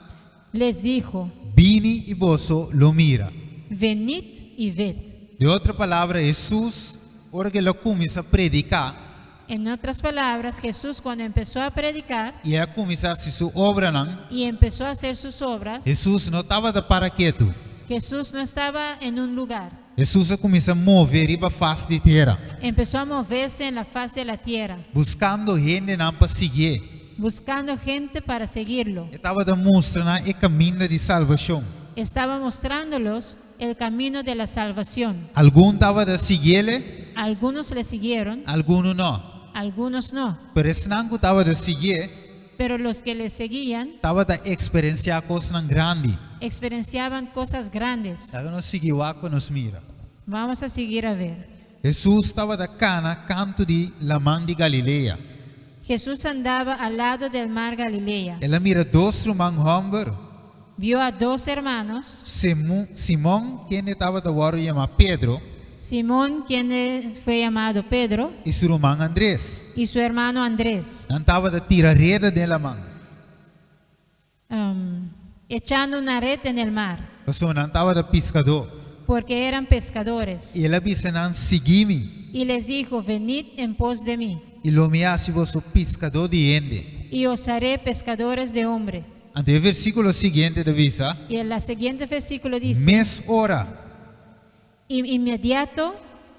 Les dijo, Bini i boso lo mira. Venid y ved. Den otro palabra, Hesus, ora ku el a kuminsá prediká, En otras palabras, Jesús, cuando empezó a predicar i a kuminsá hasi su obranan, y empezó a hacer sus obras, Hesus no tabata para ketu. Jesús no estaba en un lugar. Hesus a kuminsá move riba fas di tera, Empezó a moverse en la faz de la tierra, buskando hendenan pa siguié. Buscando gente para seguirlo. E tabata mustra nan e kaminda di salbashon. Estaba mostrándolos el camino de la salvación. Algun tabata siguié, Algunos le siguieron, algun no. Algunos no. Pero esnan ku tabata siguié, Pero los que le seguían tabata eksperensiá kosnan grandi. Experienciaban cosas grandes. Laga nos sigui wak pa nos mira. Vamos a seguir a ver. Hesus tabata kana kantu di laman di Galilea. Jesús andaba al lado del mar Galilea. El a mira dos ruman hòmber, Vio a dos hermanos, Simu- Simon, kende tabata wòrdu yamá Pedro, Simón, quien fue llamado Pedro, i su ruman Andres. Y su hermano Andrés, Nan tabata tira reda den laman. Echando una red en el mar, Pasobra nan tabata piskadó. Porque eran pescadores. I el a bisa nan, Sigui mi, Y les dijo, venid en pos de mí, i lo mi hasi boso piskadó di hende. Y os haré pescadores de hombres. Anto e versíkulo siguiente ta bisa, Y en la siguiente versículo dice, Mesora, Inmediato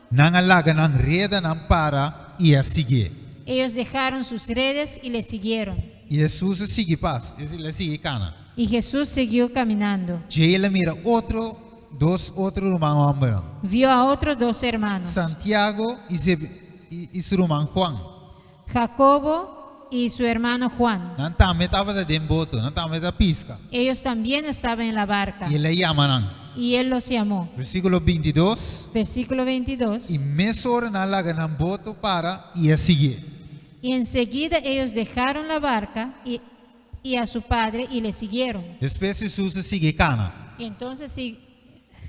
nan a laga nan redanan para i a siguié. Ellos dejaron sus redes y le siguieron. I Hesus a sigui pas, el a sigui kana. Y Jesús siguió caminando. Djei el a mira otro, dos otro ruman hòmber. Vio a otros dos hermanos, Santiago i, Zeb- i, i su ruman Juan. Jacobo y su hermano Juan. Nan tambe tabata den boto, nan tambe ta piska. Ellos también estaban en la barca. I el a yama nan. Y él los llamó. Versíkulo 22. Versículo 22. I mesora nan a laga nan boto para i a siguié. Y enseguida ellos dejaron la barca y a su padre y le siguieron. Despues Hesus a sigui kana. Y entonces sí,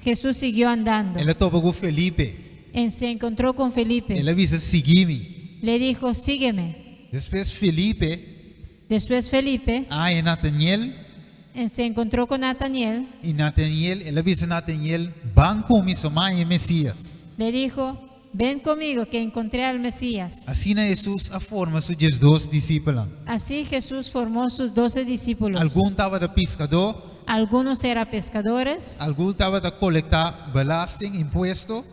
Jesús siguió andando. El a topa ku Felipe. Se encontró con Felipe. El a bisa, sigui mi. Le dijo, sígueme. Despues Felipe Después Felipe a haña Nataniel se encontró con Nataniel. i Nataniel, el a bisa Nataniel, ban ku mi, pasobra m'a haña Mesias. Le dijo, ven conmigo que encontré al Mesías. Asina Hesus a forma su 12 disipelnan. Así Jesús formó sus 12 discípulos. Algun tabata piskadó, Algunos eran pescadores, algun tabata kolektá belasting, impuesto.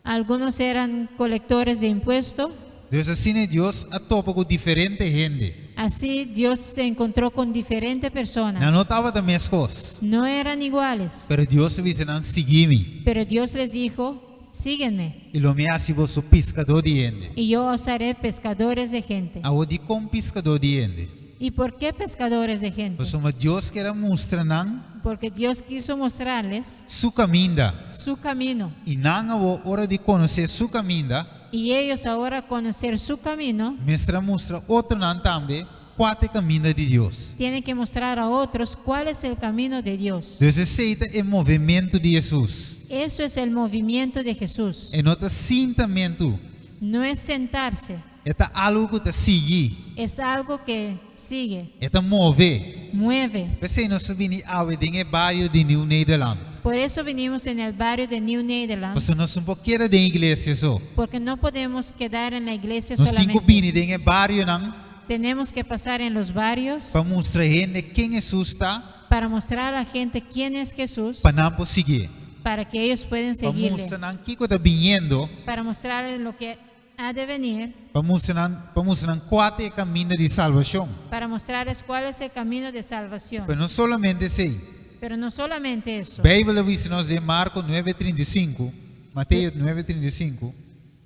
Algunos eran colectores de impuestos. Anto asina Dios a topa ku diferente hende. Así Dios se encontró con diferentes personas. Nan no tabata meskos. No eran iguales, Pero Dios a bisa nan, sigui mi. Pero Dios les dijo, síguenme I lo mi hasi boso piskadó di hende. Y yo os haré pescadores de gente. Awor dikon piskadó di hende? ¿Y por qué pescadores de gente? Pasobra Dios ker a mustra nan Porque Dios quiso mostrarles su kaminda. Su camino. I nan awor ora di konosé su kaminda, Y ellos ahora conocer su camino, mester mustra otronan tambe kua ta e kaminda di Dios. Tienen que mostrar a otros cuál es el camino de Dios. Anto esei ta e movementu di Hesus. Eso es el movimiento de Jesús. E no ta sintamentu, No es sentarse, e ta algu ku ta sigui, es algo que sigue, e ta move. Mueve. P'esei nos a bini awe den e bario di Nieuw Nederland. Por eso vinimos en el barrio de New Nederland, Pasobra nos no por keda den iglesia so. Porque no podemos quedar en la iglesia Nos tin ku solamente. bini den e barionan Tenemos que pasar en los barrios pa mustra hende ken Hesus ta, para mostrar a la gente quién es Jesús, pa nan por siguié. Para que ellos puedan Pa seguirle, mustra nan kiko ta biniendo, para mostrarles lo que ha de venir, pa mustra nan kua ta e kaminda di salbashon. Para mostrarles cuál es el camino de salvación. Pero no solamente esei. Pero no solamente eso. Beibel ta bisa nos den Marko 9:35, Mateo 9:35.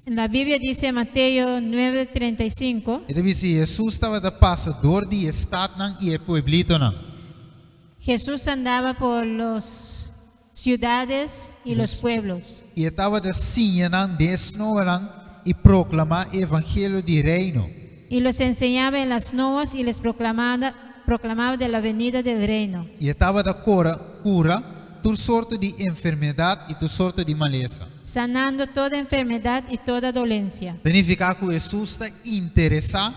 En la Biblia dice Mateo 9:35, E ta bisa Hesus tabata pasa dor di e statnan i e pueblitonan. Jesús andaba por las ciudades y los pueblos I e tabata siña nan den snoanan i proklamá evangelio di reino. Y los enseñaba en las snoas y les proclamaba de la venida del reino. I e tabata kura, kura tur sorto di enfermedat i tur sorto di malesa. Sanando toda enfermedad y toda dolencia. Ta nifiká ku Hesus ta interesá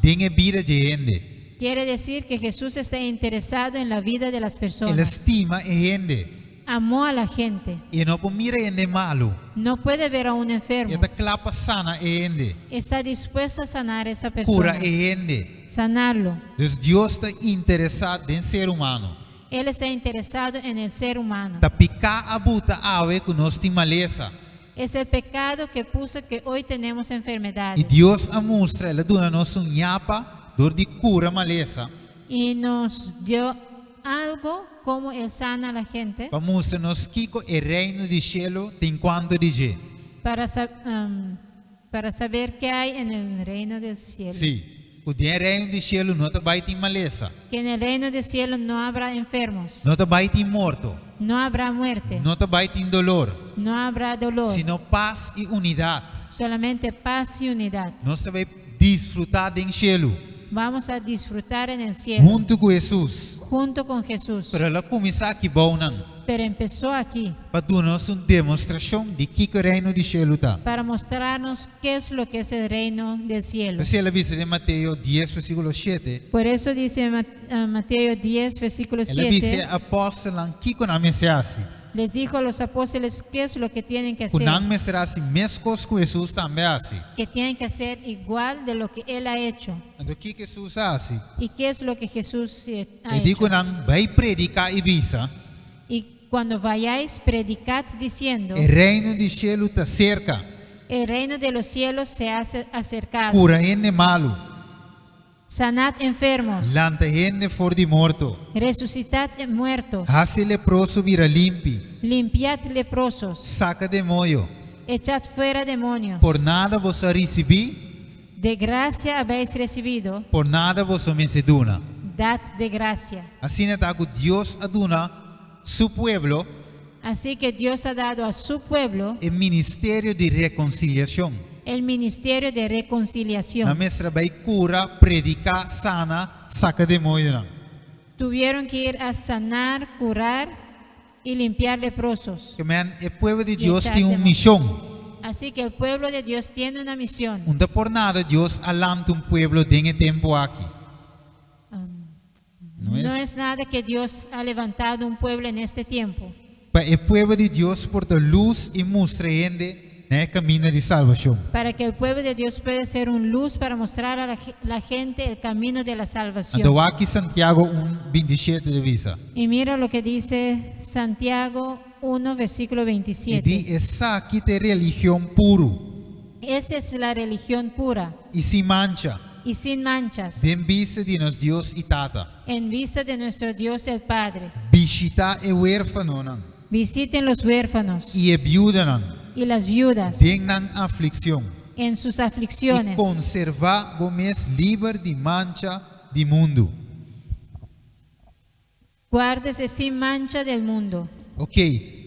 den e bida di hende. Quiere decir que Jesús está interesado en la vida de las El a personas. stima e hende. Amó a la gente. E no por mira hende malu. No puede ver a un enfermo. E ta kla pa sana e hende. Está dispuesto a sanar a esa Kura persona. e hende. Sanarlo. Dus Dios ta interesá den ser humano. Él está interesado en el ser humano. Ta piká a buta awe ku nos tin malesa. Es el pecado que puso que hoy tenemos I enfermedades. Dios a mustra, el a duna nos un ñapa dor di kura malesa. Y nos dio algo como Él sana a la gente Pa mustra nos kiko e reino di shelu tin kuantu di dje. Para saber qué hay en el reino del cielo. Sí. Ku den reino di shelu no ta bai tin malesa. Que en el reino del cielo no habrá enfermos, No ta bai tin morto. No habrá muerte, No ta bai tin doló. No habrá dolor, Sino pas i unidat. Solamente paz y unidad. Nos ta bai disfrutá den shelu. Vamos a disfrutar en el cielo Huntu ku Hesus. Junto con Jesús. Pero el a kuminsá aki bounan. Pero empezó aquí Pa duna nos un demostrashon di kiko reino di shelu ta. Para mostrarnos qué es lo que es el reino del cielo. P'esei el a bisa den Mateo 10, versíkulo 7. Por eso dice Mateo 10, versículo El a bisa 7, apòstelnan kiko nan mester hasi. Les dijo a los apóstoles qué es lo que tienen que Ku hacer. nan mester hasi meskos ku Hesus tambe a hasi. Que tienen que hacer igual de lo que Él ha hecho. Anto kiko Hesus a hasi? ¿Y qué es lo que Jesús ha E di hecho? ku nan bai prediká i bisa. Y cuando vayáis, predicad diciendo, E reino di shelu ta serka. El reino de los cielos se ha acercado. Kura hende malu. Sanad enfermos, Lanta hende for di morto. Resucitad muertos, Hasi leproso bira limpi. Limpiad leprosos, Saka demoño. Echad fuera demonios. Por nada boso a risibí, De gracia habéis recibido, por nada boso mester duna. Dad de gracia. Asina ta ku Dios a duna su pueblo Así que Dios ha dado a su pueblo e ministerio di rekonsiliashon. El ministerio de reconciliación. Nan mester a bai kura, prediká, sana, saka demoño. Tuvieron que ir a sanar, curar y limpiar leprosos. Ke men e pueblo di I Dios echar tin un demonios. mishon. Así que el pueblo de Dios tiene una misión. No ta por nada Dios a lanta un pueblo den e tempu aki. No No es es nada que Dios ha levantado un pueblo en este tiempo. Pa e pueblo di Dios por ta lus i mustra hende na e kaminda di salbashon. Para que el pueblo de Dios pueda ser un luz para mostrar a la gente el camino de la salvación. Anto wak kiko Santiago 1, 27 ta bisa. Y mira lo que dice Santiago 1, versículo E 27. di esaki ta religion puru Esa es la religión pura i sin mancha, y sin manchas den bista di nos Dios i Tata. En vista de nuestro Dios el Padre. Bishitá e huérfanonan Visiten los huérfanos i e biudanan y las viudas den nan aflikshon en sus i aflicciones. konservá bo mes liber di mancha di mundu. Guárdese sin mancha del mundo. Ok,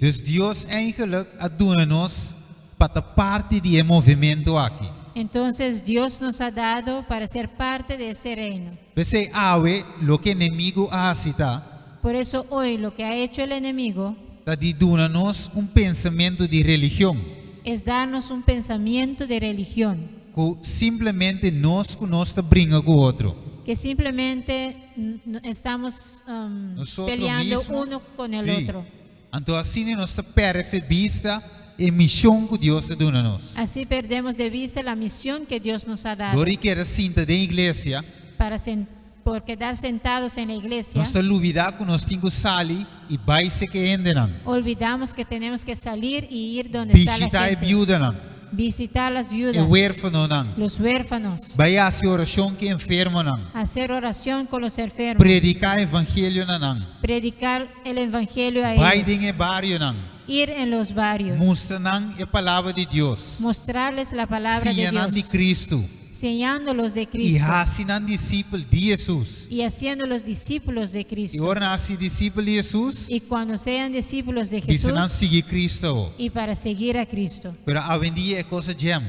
dus Dios eigenlijk a duna nos pa ta parti di e movementu aki. Entonces Dios nos ha dado para ser parte de este reino. P'esei awe, loke enemigu a hasi ta, Por eso hoy lo que ha hecho el enemigo ta di duna nos un pensamentu di religion, es darnos un pensamiento de religión, ku simplemente nos ku nos ta bringa ku otro. Que simplemente estamos Nosotros peleando mismo, uno con el sí. otro. Anto asina nos ta pèrdè di bista e mishon ku Dios a duna nos. Así perdemos de vista la misión que Dios nos ha dado. Dor di keda sinta den iglesia, Por quedar sentados en la iglesia, nos ta lubidá ku nos tin ku sali i bai serka hendenan. Olvidamos que tenemos que salir y ir donde está la Bishitá e gente. biudanan, Visitar las e viudas, huérfanonan. Los huérfanos, Bai hasi orashon ku enfermonan. Hacer oración con los enfermos, Prediká evangelio na nan. Predicar el evangelio a Bai ellos, den e barionan. Ir en los barrios, Mustra nan e palabra di Dios. Mostrarles la palabra de Siña nan di Dios, Kristu. Enseñándolos de I Cristo hasi nan disipel di Hesus. Y haciéndolos discípulos de I Cristo. ora nan hasi disipel di Hesus, Y cuando sean discípulos de bisa nan Jesús sigui Kristu. Y para seguir a Cristo. Pero awendia e kos a jam.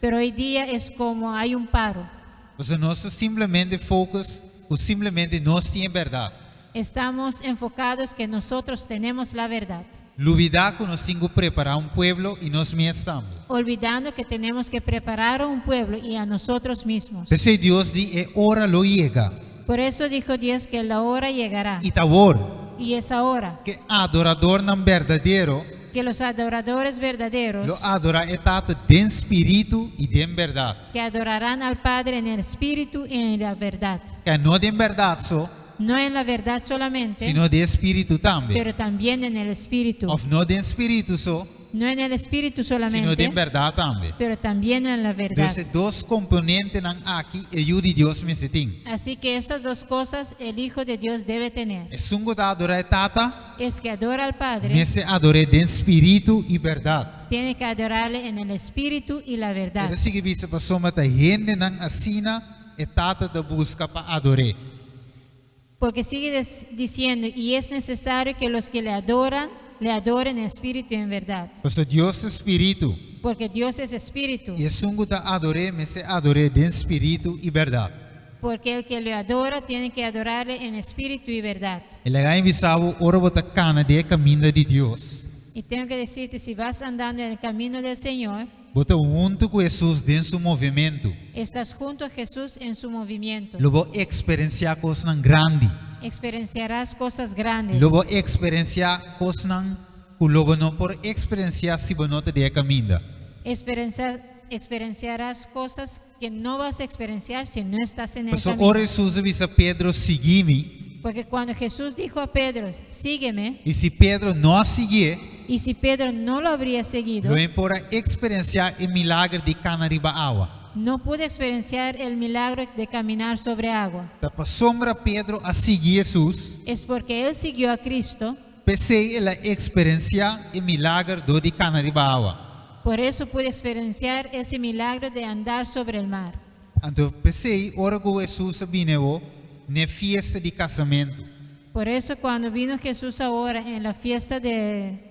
Pero hoy día es como hay un paro. Pasobra nos simplemente focus, ku simplemente nos tin bèrdat. Estamos enfocados que nosotros tenemos la verdad, Lubidá ku nos tin ku prepará un pueblo i nos mes tambe. Olvidando que tenemos que preparar a un pueblo y a nosotros mismos. P'esei Dios di e ora lo yega. Por eso dijo Dios que la hora llegará. I ta awor Y es ahora ku adoradónan berdadero que los adoradores verdaderos lo adorá e Tata den spiritu i den bèrdat. Que adorarán al Padre en el espíritu y en la verdad. Ku no den bèrdat so, No en la verdad solamente, sino den spiritu tambe. Pero también en el espíritu. Òf no den spiritu so, No en el espíritu sino solamente, den bèrdat tambe. Pero también en la verdad. Entonses, dos komponentenan aki e Yu di Dios mester tin. Así que estas dos cosas el Hijo de Dios debe tener. Esun ku ta adorá e Tata, Es que adora al Padre, mester ador'é den spiritu i bèrdat. Tiene que adorarle en el espíritu y la verdad. E ta sigui bisa pasobra ta hendenan asina e Tata ta buska pa ador'é. Porque sigue diciendo, y es necesario que los que le adoran, le adoren en espíritu y en verdad. Pasobra Dios ta spiritu. Porque Dios es espíritu. I esun ku ta ador'é, mester ador'é den spiritu i bèrdat. Porque el que le adora tiene que adorarle en espíritu y verdad. I laga mi bisa bo, ora bo ta kana den kaminda di Dios. Y tengo que decirte, si vas andando en el camino del Señor, Bo ta huntu ku Hesus den su movementu. Estás junto a Jesús en su movimiento. Lo bo eksperensiá kosnan grandi. Experienciarás cosas grandes. Lo bo eksperensiá kosnan ku lo bo no por eksperensiá si bo no ta den kaminda. Experienciarás cosas que no vas a experienciar si no estás en el Pasobra camino. ora Hesus a bisa Pedro, sigui mi. Porque cuando Jesús dijo a Pedro, sígueme, I si Pedro no a siguié, y si Pedro no lo habría seguido, lo e no por a eksperensiá e milager di kana riba awa. No pudo experienciar el milagro de caminar sobre agua. Ta pasobra Pedro a sigui Hesus, Es porque él siguió a Cristo, p'esei el a eksperensiá e milager dor di kana riba awa. Por eso pudo experienciar ese milagro de andar sobre el mar. Anto p'esei ora ku Hesus a bini na fiesta di kasamentu. Por eso cuando vino Jesús ahora en la fiesta de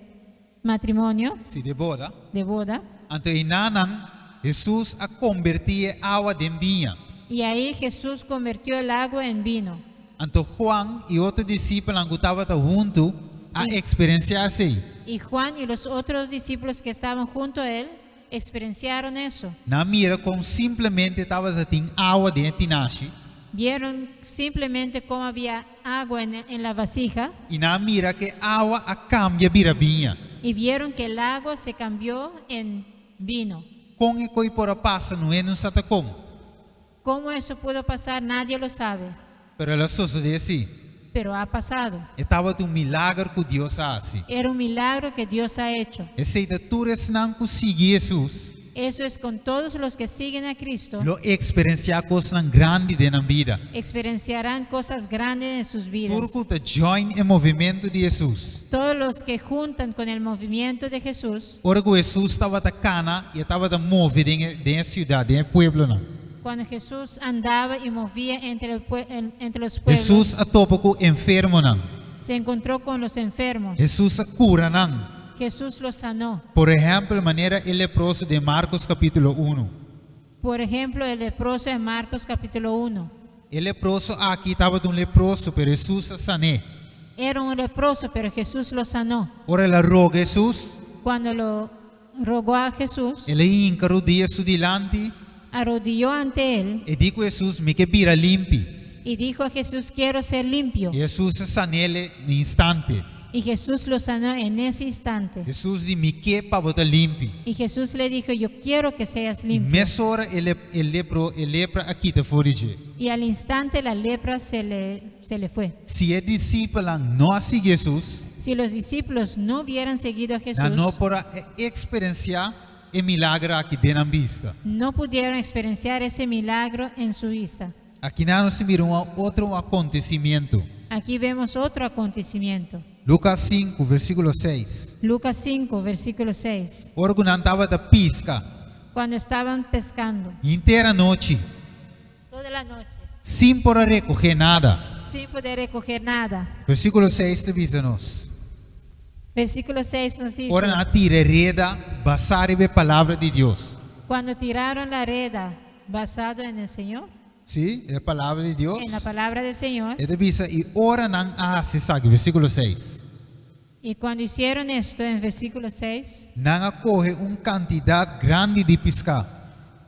matrimonio, Si di boda. De boda, Anto einan Hesus a konvertí awa den biña. Y ahí Jesús convirtió el agua en vino. Anto Juan i otro disipelnan ku tabata huntu a eksperensiá esei. Y Juan y los otros discípulos que estaban junto a él experienciaron eso. Nan a mira kon simplemente tabatin awa den tinashi. Vieron simplemente cómo había agua en la vasija I nan a mira ku awa a kambia bira biña. Y vieron que el agua se cambió en vino. Kon e kos por a pasa niun hende no sa kon. ¿Cómo eso pudo pasar? Nadie lo sabe, Pero el a sosodé asina. Pero ha pasado. Tabata un milager ku Dios a hasi. Era un milagro que Dios ha hecho. Esei ta tur esnan ku sigui Hesus. Eso es con todos los que siguen a Cristo. Lo eksperensiá kosnan grandi den nan bida. Experienciarán cosas grandes en sus vidas. Tur ku ta join e movementu di Hesus. Todos los que juntan con el movimiento de Jesús, Ora ku Hesus tabata kana i tabata move den siudat, den pueblonan. Cuando Jesús andaba y movía entre los pueblos, Hesus a topa ku enfermonan. Se encontró con los enfermos. Hesus a kura nan. Jesús los sanó. Por ehèmpel, manera e leproso di Marcos kapítulo 1. Por ejemplo, el leproso en Marcos capítulo 1. E leproso aki tabata un leproso, pero Hesus a san'é. Era un leproso, pero Jesús lo sanó. Ora el a roga Hesus, Cuando lo rogó a Jesús, el a hinka rudia su dilanti arrodilló ante él i di ku Hesus, mi ke bira limpi. Y dijo a Jesús, quiero ser limpio. I Hesus a san'é na instante. Y Jesús lo sanó en ese instante. Hesus di, Mi ke pa bo ta limpi. Y Jesús le dijo, yo quiero que seas I limpio. mesora e e lepro e lepra a kita for di dje. Y al instante la lepra se le fue. Si e disipelnan no a sigui Hesus, Si los discípulos no hubieran seguido a Jesús, nan no por a eksperensiá e milager aki den nan bista. No pudieron experienciar ese milagro en su vista. Aki nos ta mira un otro akontesimentu. Aquí vemos otro acontecimiento. Lucas 5, versíkulo 6. Lucas 5, versículo 6. Ora ku nan tabata piska, Cuando estaban pescando henter anochi, toda la noche, sin por rekohé nada. Sin poder recoger nada. Versíkulo 6 ta bisa nos. Versículo 6 nos dice, Ora nan a tira reda, basá riba palabra di Dios. Cuando tiraron la reda basado en el Señor, Si, e palabra di Dios. En la palabra del Señor, E ta bisa i ora nan a hasi esaki, versíkulo 6. Y cuando hicieron esto en versículo 6, Nan a kohe un kantidat grandi di piská.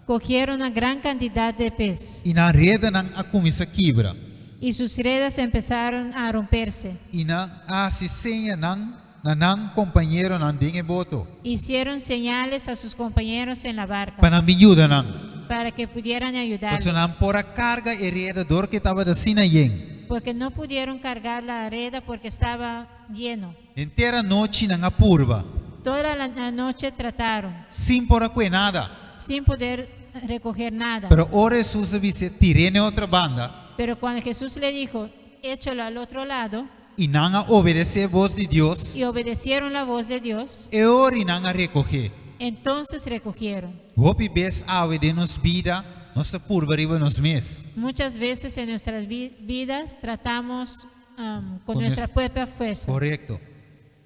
Cogieron una gran cantidad de pez I nan redanan a kuminsá kibra. Y sus redes empezaron a romperse. I nan a hasi seña nan na nan kompañeronan den e boto. Hicieron señales a sus compañeros en la barca Pa nan bin yuda nan. Para que pudieran Pasobra nan ayudarles. por a karga e reda dor ku tabata asina yen. Porque no pudieron cargar la reda porque estaba lleno. Henter anochi nan a purba. Toda la noche trataron Sin por a kohe nada. Sin poder recoger nada. Pero ora Hesus a bis'é tir'é na otro banda. Pero cuando Jesús le dijo, échalo al otro lado, I nan a obedesé bos di Dios. Y obedecieron la voz de Dios, E ora ei nan a rekohé. Entonces recogieron. Hopi bes awe den nos bida, nos ta purba riba nos mes. Muchas veces en nuestras vidas tratamos con Con nuestra propia fuerza, Korekto.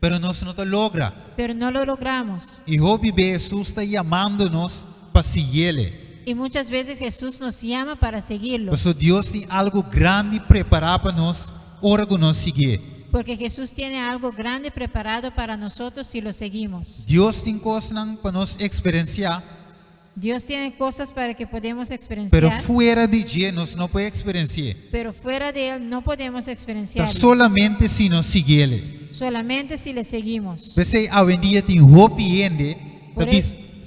Pero nos no ta logra. Pero no lo logramos. I hopi bes Hesus ta yamando nos pa sigui'é. Y muchas veces Jesús nos llama para seguirlo, Pasobra Dios tin algu grandi prepará pa nos, ora ku nos sigui'é. Porque Jesús tiene algo grande preparado para nosotros si lo seguimos. Dios tin kosnan pa nos eksperensiá, Dios tiene cosas para que podamos pero experienciar, fuera di dje nos no por eksperensiá. Pero fuera de Él no podemos Ta experienciar. solamente si nos sigui'é. Solamente si le seguimos. P'esei awendia tin hopi hende,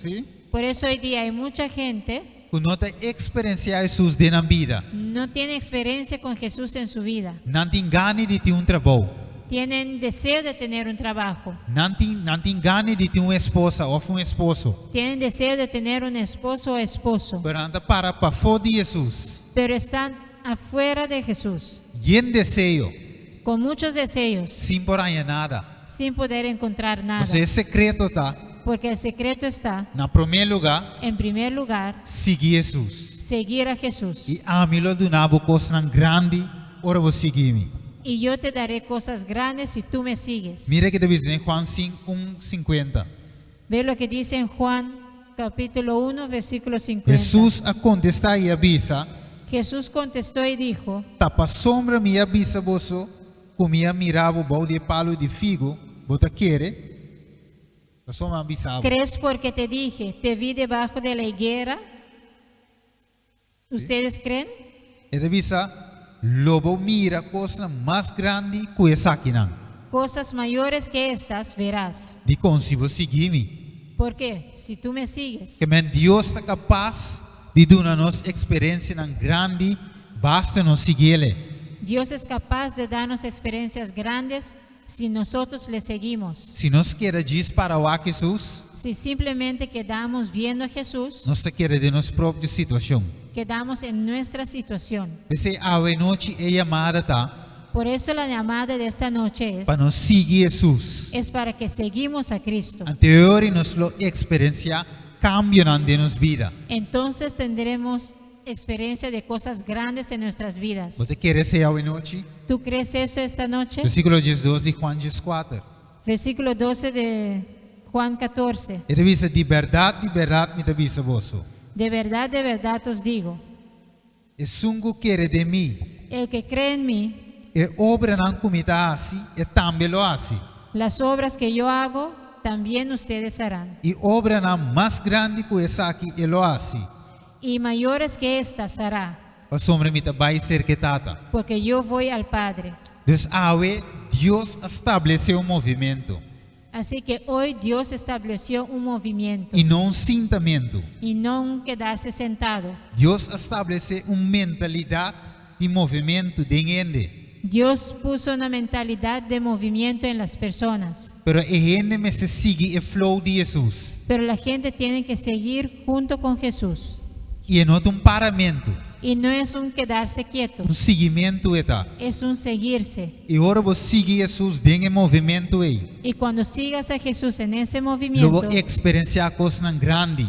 si? Por eso hoy día hay mucha gente Ku no ta eksperensiá Hesus den nan bida. No tiene experiencia con Jesús en su vida. Nan tin gana di tin un trabou. Tienen deseo de tener un trabajo. Nan tin gana di tin un esposa òf un esposo. Tienen deseo de tener un esposo o esposo. Pero nan ta para pafó di Hesus. Pero están afuera de Jesús, Yen deseo, con muchos deseos, sin por haña nada. Sin poder encontrar nada. Pasobra e sekreto ta, Porque el secreto está, na promé lugá, en primer lugar, sigui Hesus. Seguir a Jesús. I ami lo duna bo kosnan grandi, ora bo sigui mi. Y yo te daré cosas grandes si tú me sigues. Mira kiko ta bisa den Juan 5, 1, 50. Ve lo que dice en Juan capítulo 1, versículo 50. Hesus a kontestá i a bisa, Jesús contestó y dijo, Ta pasobra mi a bisa boso, ku mi a mira bo bou di palu di figo, bo ta kere? Pasobra mi a bisa. ¿Crees porque te dije, te vi debajo de la higuera? ¿Ustedes creen? E ta bisa, lo bo mira kosnan mas grandi ku esakinan. Cosas mayores que estas verás. Dikon si bo sigui mi. ¿Por qué? Si tú me sigues. Ke men Dios ta kapas di duna nos eksperensianan grandi, basta nos sigui'é. Dios es capaz de darnos experiencias grandes si nosotros le seguimos. Si nos keda djis para wak Hesus, Si simplemente quedamos viendo a Jesús, nos ta keda den nos propio situashon. Quedamos en nuestra situación. P'esei awe nochi e yamada ta Por eso la llamada de esta noche es, pa nos sigui Hesus. Es para que seguimos a Cristo. Anto ora nos lo eksperensiá kambionan den nos bida. Entonces tendremos experiencia de cosas grandes en nuestras vidas. Bo ta kere esei awe nochi? ¿Tú crees eso esta noche? Versíkulo 12 di Juan 14. Versículo 12 de Juan 14. E ta bisa, di berdat, di berdat, mi ta bisa boso. De verdad os digo, Esun ku kere den mi, el que cree en mí, e obranan ku mi ta hasi, e tambe lo hasi. Las obras que yo hago, también ustedes harán. I obranan mas grandi ku esaki e lo hasi. Y mayores que estas hará, Pasobra mi ta bai serka Tata. Porque yo voy al Padre. Dus awe Dios a establesé un movementu Así que hoy Dios estableció un movimiento i no un sintamentu. Y no un quedarse sentado. Dios a establesé un mentalidat di movementu den hende. Dios puso una mentalidad de movimiento en las personas. Pero e hende mester sigui e flow di Hesus. Pero la gente tiene que seguir junto con Jesús. I no ta un paramentu, Y no es un quedarse quieto, un siguimentu e ta. Es un seguirse. I ora bo sigui Hesus den e movementu ei, Y cuando sigas a Jesús en ese lo movimiento, bo eksperensiá kosnan grandi.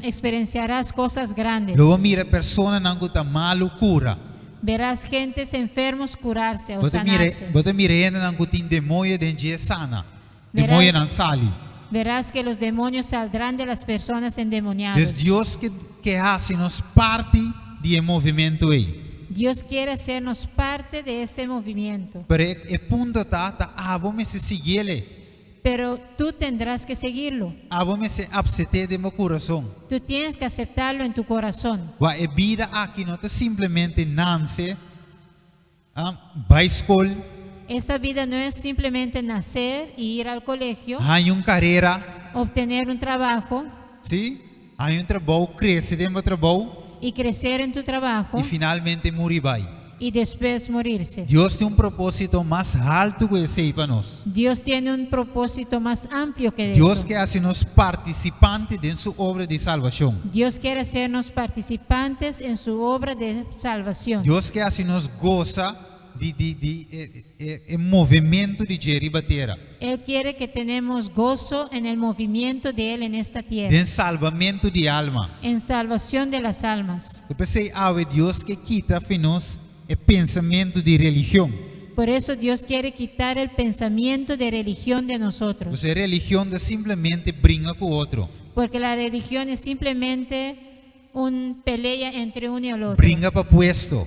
experienciarás cosas grandes. Lo bo mira personanan ku ta malu kura. Verás gentes enfermos curarse o Bo ta mira, sanarse. bo ta mira hendenan ku tin demoño den dje sana. Verá- Demoñonan sali. Verás que los demonios saldrán de las personas Dus endemoniadas. Dios ke ke hasi nos parti di e movementu ei. Dios quiere hacernos parte de este movimiento. Pero e, e punto ta, ta abo mester siguié. Pero tú tendrás que seguirlo. Abo mester asept'é den bo kurason. Tú tienes que aceptarlo en tu corazón. Wa e bida aki no ta simplemente nase, ah, bai skol, Esta vida no es simplemente nacer y ir al colegio, haña un karera, obtener un trabajo si? Haña un trabou, krese den bo trabou y crecer en tu trabajo i finalmente muri bai. Y después morirse. Dios tin un propósito mas haltu ku esei pa nos. Dios tiene un propósito más amplio que Dios eso. ke hasi nos partisipante den su obra di salbashon. Dios quiere hacernos participantes en su obra de salvación. Dios ke hasi nos gosa di, di, di e, e, e movementu di dje riba tera. Él quiere que tenemos gozo en el movimiento de Él en esta tierra, Den salbamentu di alma. En salvación de las almas. P'esei awe Dios ke kita for di nos e pensamentu di religion. Por eso Dios quiere quitar el pensamiento de religión de nosotros. Pasobra religion ta simplemente bringa ku otro. Porque la religión es simplemente un pelea entre uno y el otro. Bringa pa puesto.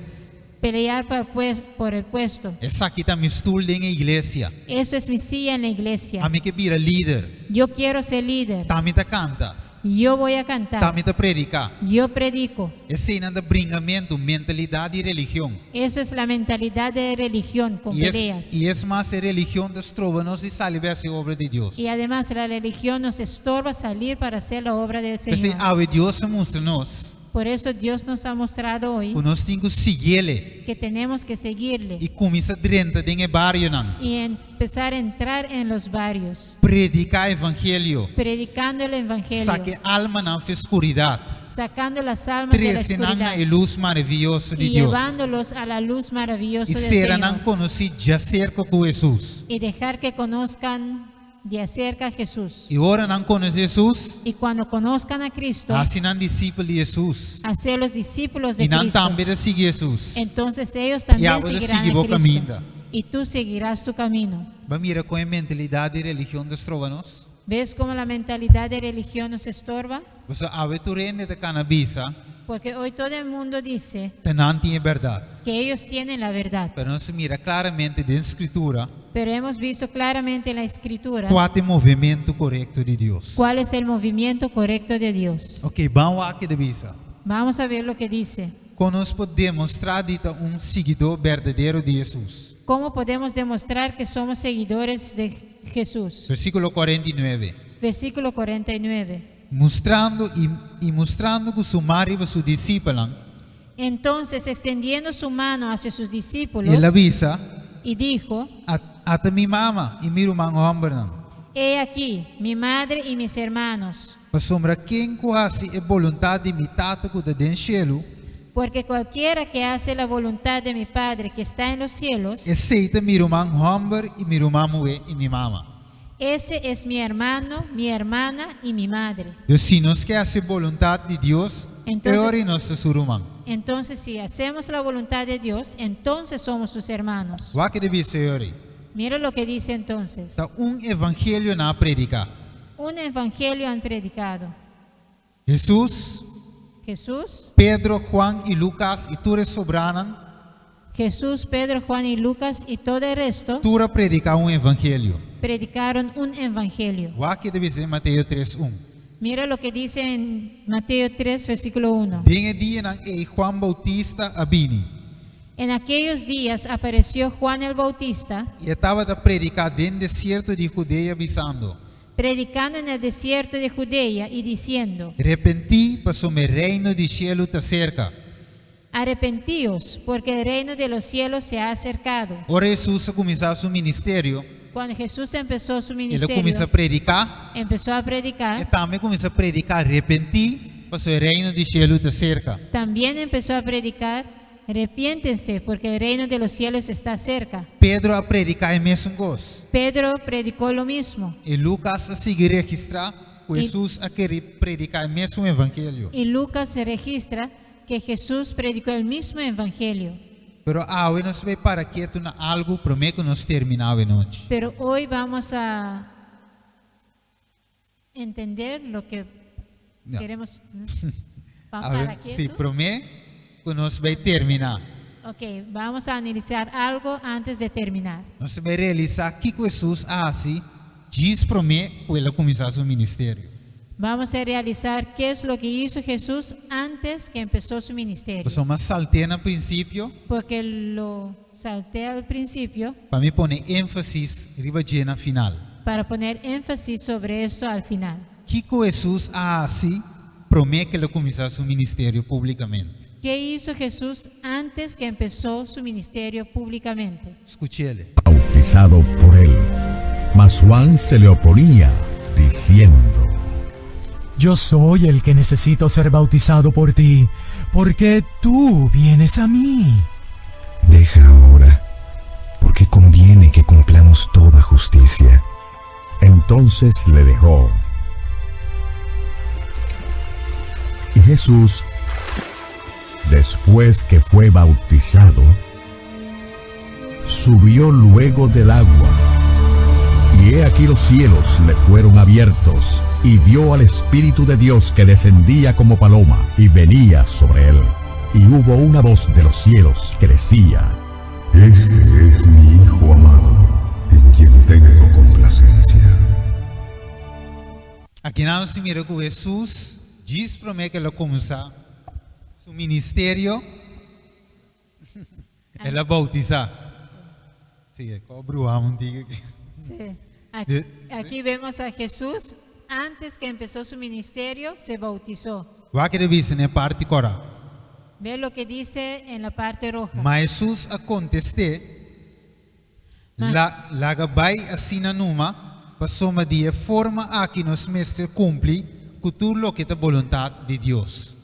Pelear pues, por el puesto. Esaki ta mi stul den iglesia. Eso es mi silla en la iglesia. Ami ke bira lider. Yo quiero ser líder. T'ami ta kanta. Yo voy a cantar. T'ami ta prediká. Yo predico. Esei ta bringamentu, mentalidat di religion. Eso es la mentalidad de religión con I e, peleas. i e mas e religion ta stroba nos di sali pa hasi obra di Dios. Y además la religión nos estorba salir para hacer la obra del P'esei, Señor. awe Dios a mustra nos Por eso Dios nos ha mostrado hoy ku nos tin ku siguié que tenemos que seguirle i kuminsá drenta den e barionan. Y empezar a entrar en los barrios, Prediká evangelio. Predicando el evangelio, Saka almanan for di skuridat. Sacando las almas de la Trese nan na oscuridad e lus maravioso di y Dios. Llevándolos a la luz maravillosa I del sera nan Señor konosé djaserka ku Hesus. Y dejar que conozcan de acerca a Jesús. I ora nan konosé Hesus, Y cuando conozcan a Cristo, hasi nan disipel di Hesus. Hacer los discípulos de I nan Cristo. tambe ta sigui Hesus. Entonces ellos también I abo ta seguirán sigui a bo Cristo. kaminda. Y tú seguirás tu camino. B'a mira kon e mentalidat di religion ta stroba nos? ¿Ves cómo la mentalidad de religión nos estorba? Pasobra awe tur hende ta kana bisa, Porque hoy todo el mundo dice ta nan tin e bèrdat. Que ellos tienen la verdad. Pero nos a mira klaramente den Skritura Pero hemos visto claramente en la escritura kua ta e movementu korekto di Dios. Cuál es el movimiento correcto de Dios. Ok, ban wak kiko e ta bisa. Vamos a ver lo que dice. Kon nos por demostrá di ta un siguidó berdadero di Hesus? ¿Cómo podemos demostrar que somos seguidores de Jesús? Versíkulo 49. Versículo 49. Mustrando i, i mustrando ku su man riba su disipelnan, Entonces, extendiendo su mano hacia sus discípulos, el a bisa, y dijo: Ata mi mama i mi ruman hòmbernan. He aquí mi madre y mis hermanos, Pasobra ken ku hasi e boluntat di mi Tata ku ta den shelu, porque cualquiera que hace la voluntad de mi Padre que está en los cielos, esei ta mi ruman hòmber i mi ruman muhé i mi mama. Ese es mi hermano, mi hermana y mi madre. Anto, si nos ke hasi boluntat di Dios, Entonces- e ora ei nos ta su ruman. Entonces, si hacemos la voluntad de Dios, entonces somos sus hermanos. Wak kiko e ta bisa e ora ei. Mira lo que dice entonces. Ta un evangelio nan a prediká. Un evangelio han predicado. Hesus, Jesús, Pedro, Juan i Lucas i tur e sobránan, Jesús, Pedro, Juan y Lucas y todo el resto tur a prediká un evangelio. Predicaron un evangelio. Wak kiko e ta bisa den Mateo 3:1. Mira lo que dice en Mateo 3, versículo 1. Den e dianan ei Juan Bautista a bini. En aquellos días apareció Juan el Bautista I e tabata prediká den desierto di Hudea, bisando: predicando en el desierto de Judea y diciendo: Repentí, pasobra reino di shelu ta serka. Arrepentíos, porque el reino de los cielos se ha acercado. Ora Hesus a kuminsá su ministerio, Cuando Jesús empezó su el a kuminsá ministerio, prediká, empezó a e predicar, tambe a kuminsá prediká: Repentí, pasobra reino di shelu ta serka. También empezó a predicar: Arrepiéntense, porque el reino de los cielos está cerca. Pedro a prediká e mesun kos. Pedro predicó lo mismo. I Lukas a sigui registrá ku Hesus a keda prediká e mesun evangelio. Y Lucas se registra que Jesús predicó el mismo evangelio. Pero awe nos ta bai para ketu na algu promé ku nos terminá awe nochi. Pero hoy vamos a entender lo que queremos. ¿Vamos Awe, para sí, quieto? promé ku nos bai terminá. Ok, vamos a analizar algo antes de terminar. Nos ta bai realisá kiko Hesus a hasi djis promé ku el a kuminsá su ministerio. Vamos a realizar qué es lo que hizo Jesús antes que empezó su ministerio. Pasobra m'a salt'é na prinsipio Porque lo salté al principio pa mi pone énfasis riba dje na final. Para poner énfasis sobre esto al final. Kiko Hesus a hasi promé ku el a kuminsá su ministerio públikamente? ¿Qué hizo Jesús antes que empezó su ministerio públicamente? Skuch'é. Bautizado por él. Mas Juan se le oponía, diciendo: Yo soy el que necesito ser bautizado por ti, ¿por qué tú vienes a mí? Deja ahora, porque conviene que cumplamos toda justicia. Entonces le dejó. Y Jesús, después que fue bautizado, subió luego del agua. Y he aquí los cielos le fueron abiertos, y vio al Espíritu de Dios que descendía como paloma y venía sobre él. Y hubo una voz de los cielos que decía: Este es mi Hijo amado, en quien tengo complacencia. Aki nos ta mira ku Hesus djis promé ku el a kuminsá su ministerio, el a boutisá. Sí, kobro un aki. Sí. Aquí, aquí vemos a Jesús, antes que empezó su ministerio, se bautizó. Wak kiko e ta bisa na parti kòrá. Ve lo que dice en la parte roja. Ma Hesus a kontest'é: La, laga bai asina numa, pasobra di e forma aki nos mester kumpli ku tur loke ta boluntat di Dios.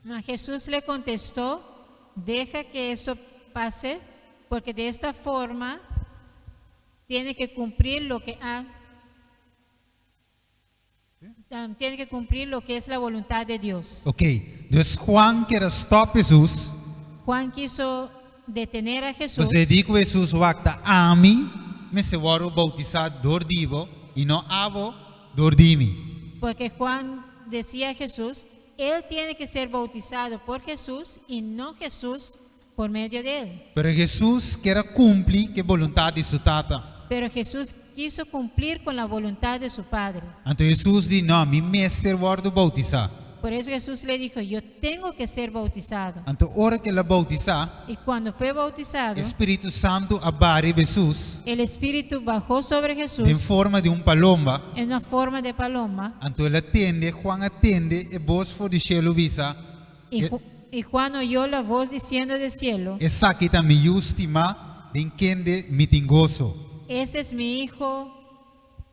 Mas Jesús le contestó: Deja que eso pase, porque de esta forma tiene que cumplir lo que ha, tiene que cumplir lo que es la voluntad de Dios. Ok, dus Juan ker a stòp Hesus. Juan quiso detener a Jesús. Pasobra e di ku Hesus: Wak, ta ami mester wòrdu boutisá dor di bo i no abo dor di mi. Porque Juan decía a Jesús, él tiene que ser bautizado por Jesús y no Jesús por medio de él. Pero Hesus ker a kumpli ku boluntat di su tata. Pero Jesús quiso cumplir con la voluntad de su Padre. Anto Hesus di: No, mi mester wòrdu boutisá. Por eso Jesús le dijo: Yo tengo que ser bautizado. Anto ora ku el a boutisá, Y cuando fue bautizado, Spiritu Santu a baha riba Hesus el Espíritu bajó sobre Jesús den forma di un palomba. En una forma de paloma. Anto el a tende, Juan a tende e bos for di shelu bisa: Y Juan oyó la voz diciendo del cielo: Esaki ta mi yu stimá, den kende mi tin goso. Este es mi Hijo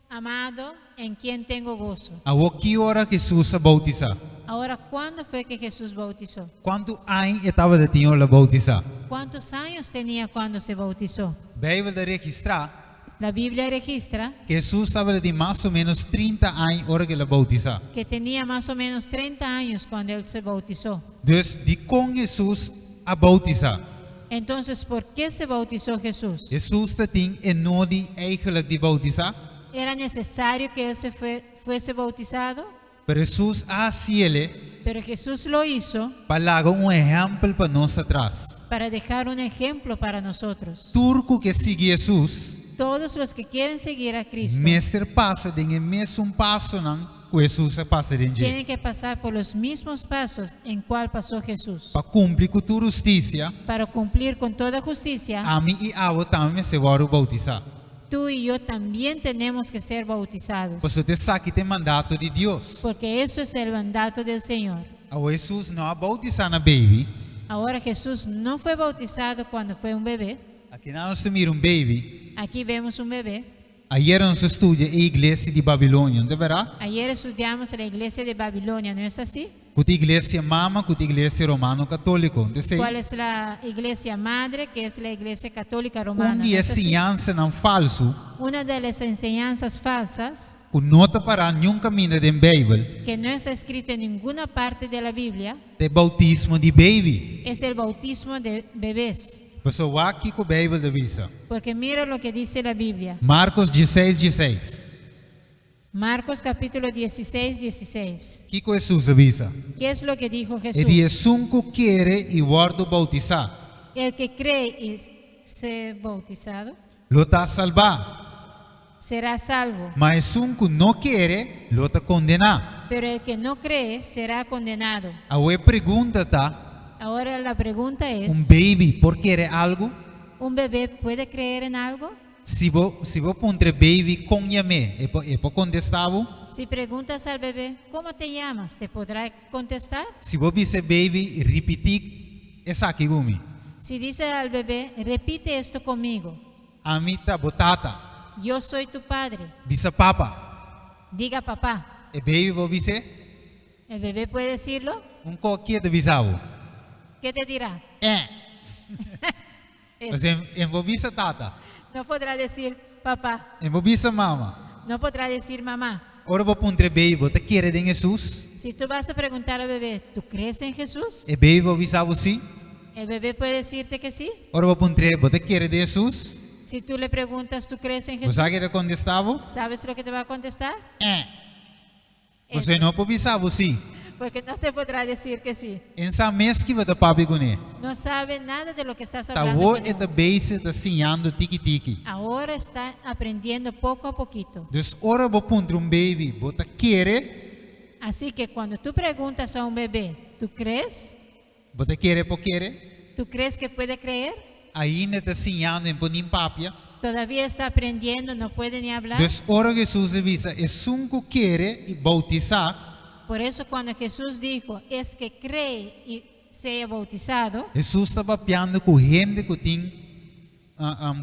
amado en quien tengo gozo. Awor ki ora Hesus a boutisá? Ahora, ¿cuándo fue que Jesús bautizó? Kuantu aña e tabatin ora el a boutisá? ¿Cuántos años tenía cuando se bautizó? Beibel ta registrá La Biblia registra ku Hesus tabatin mas o ménos 30 aña ora ku el a boutisá. Que tenía más o menos 30 años cuando él se bautizó. Dus dikon Hesus a boutisá? Entonces, ¿por qué se bautizó Jesús? Hesus tabatin e nodi eigenlijk di boutisá? ¿Era necesario que él fuese bautizado? Pero Hesus a hasié Pero Jesús lo hizo pa laga un ehèmpel pa nos atras. Para dejar un ejemplo para nosotros. Tur ku ke sigui Hesus, Todos los que quieren seguir a Cristo mester pasa den e mesun pasonan. ku Hesus a pasa den dje. Tienen que pasar por los mismos pasos en cual pasó Jesús. Pa kumpli ku tur hustisia, Para cumplir con toda justicia, ami i abo tambe mester wòrdu boutisá. tú y yo también tenemos que ser bautizados. Pasobra esaki ta e mandato di Dios. Porque eso es el mandato del Señor. Awor Hesus no a boutisá na baby. Ahora Jesús no fue bautizado cuando fue un bebé. Aki nos ta mira un baby. Aquí vemos un bebé. Ayera nos a studia e iglesia di Babilonia, no ta bèrdat? Ayer estudiamos la iglesia de Babilonia, ¿no es así? Ku ta iglesia mama, ku ta iglesia romano katóliko. Anto, ¿Cuál es la iglesia madre? Que es la iglesia católica romana. un ¿No di es así? siñansanan falsu, Una de las enseñanzas falsas ku no ta pará ningun kaminda den Beibel, que no está escrito en ninguna parte de la Biblia ta boutismo di baby. es el bautismo de bebés. Pasobra wak kiko Beibel ta bisa. Porque mira lo que dice la Biblia. Marcos 16, 16. Marcos capítulo 16, 16. Kiko Hesus a bisa? ¿Qué es lo que dijo E Jesús? di esun ku kere i wòrdu boutisá. El que cree y se bautizado Lo ta salbá. será salvo, Ma esun ku no kere, lo ta kondená. pero el que no cree será condenado. Awor e pregunta ta, Ahora la pregunta un es, baby por kere algu? ¿un bebé puede creer en algo? Si bo si bo puntra baby kon yama, e por e por kontestá bo? Si preguntas al bebé, ¿cómo te llamas? ¿Te podrá contestar? Si bo bisa baby ripití esaki ku mi. Si dices al bebé, repite esto conmigo, Ami ta bo tata, yo soy tu padre, bisa papa. diga papá. E baby por bis'é, ¿El bebé puede decirlo? Un kos ku e ta bisa bo. ¿Qué te dirá? E. E n' por bisa tata. No podrá decir papá, E n' por bisa mama. no podrá decir mamá. Ora bo puntra baby, bo ta kere den Hesus? Si tú vas a preguntar al bebé, ¿tú crees en Jesús? E baby por bisa bo si. El bebé puede decirte que sí. Ora bo puntr'é, bo ta kere den Hesus? Si tú le preguntas, ¿tú crees en Bo Jesús? sa kiko e ta kontestá bo? ¿Sabes lo que te va a contestar? E. Bo Eso. no por bisa bo si. Porque no te podrá decir que sí. E n' sa mes kiko bo ta papia kuné. No sabe nada de lo que estás Ta hablando. awor con e ta él. bezig ta siñando tiki tiki. Ahora está aprendiendo poco a poquito. Dus ora bo puntra un baby, bo ta kere, Así que cuando tú preguntas a un bebé, ¿tú crees? bo ta kere por kere, ¿Tú crees que puede creer? ainda e ta siñando e n' por ni papia. Todavía está aprendiendo, no puede ni hablar. Dus ora Hesus a bisa, esun ku kere i boutisá, Por eso cuando Jesús dijo, es que cree y sea bautizado, Hesus ta papiando ku hende ku tin,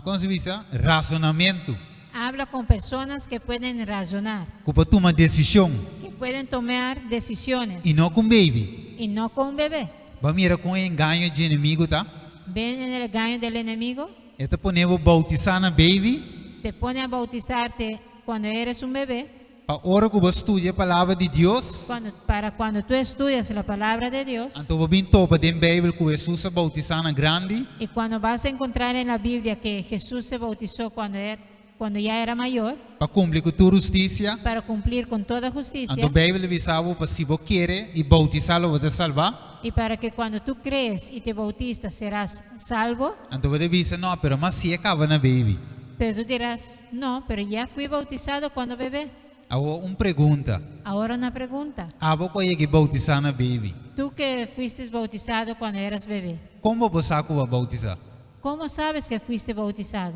kon ta bisa, rasonamentu, habla con personas que pueden razonar, ku por tuma desishon, que pueden tomar decisiones i no ku baby. y no con un bebé. Bo a mira kon e engaño di enemigu ta? ¿Ven en el engaño del enemigo? E ta pone bo boutisá na baby, Te pone a bautizarte cuando eres un bebé, pa ora ku bo studia e palabra di Dios, para cuando tú estudias la palabra de Dios anto bo bin topa den Beibel ku Hesus a boutisá na grandi, y cuando vas a encontrar en la Biblia que Jesús se bautizó cuando ya era mayor, pa kumpli ku tur hustisia, para cumplir con toda justicia anto Beibel ta bisa bo pa si bo kere i boutisá lo bo ta salbá, y para que cuando tú crees y te bautizas serás salvo, anto bo ta bisa no, pero m'a hasié kaba na baby. pero tú dirás, no, pero ya fui bautizado cuando bebé. Awor un pregunta. Ahora una pregunta. Abo ku a yega di boutisá na baby. Tú que fuiste bautizado cuando eras bebé, Kon bo sa ku bo a boutisá? ¿cómo sabes que fuiste bautizado?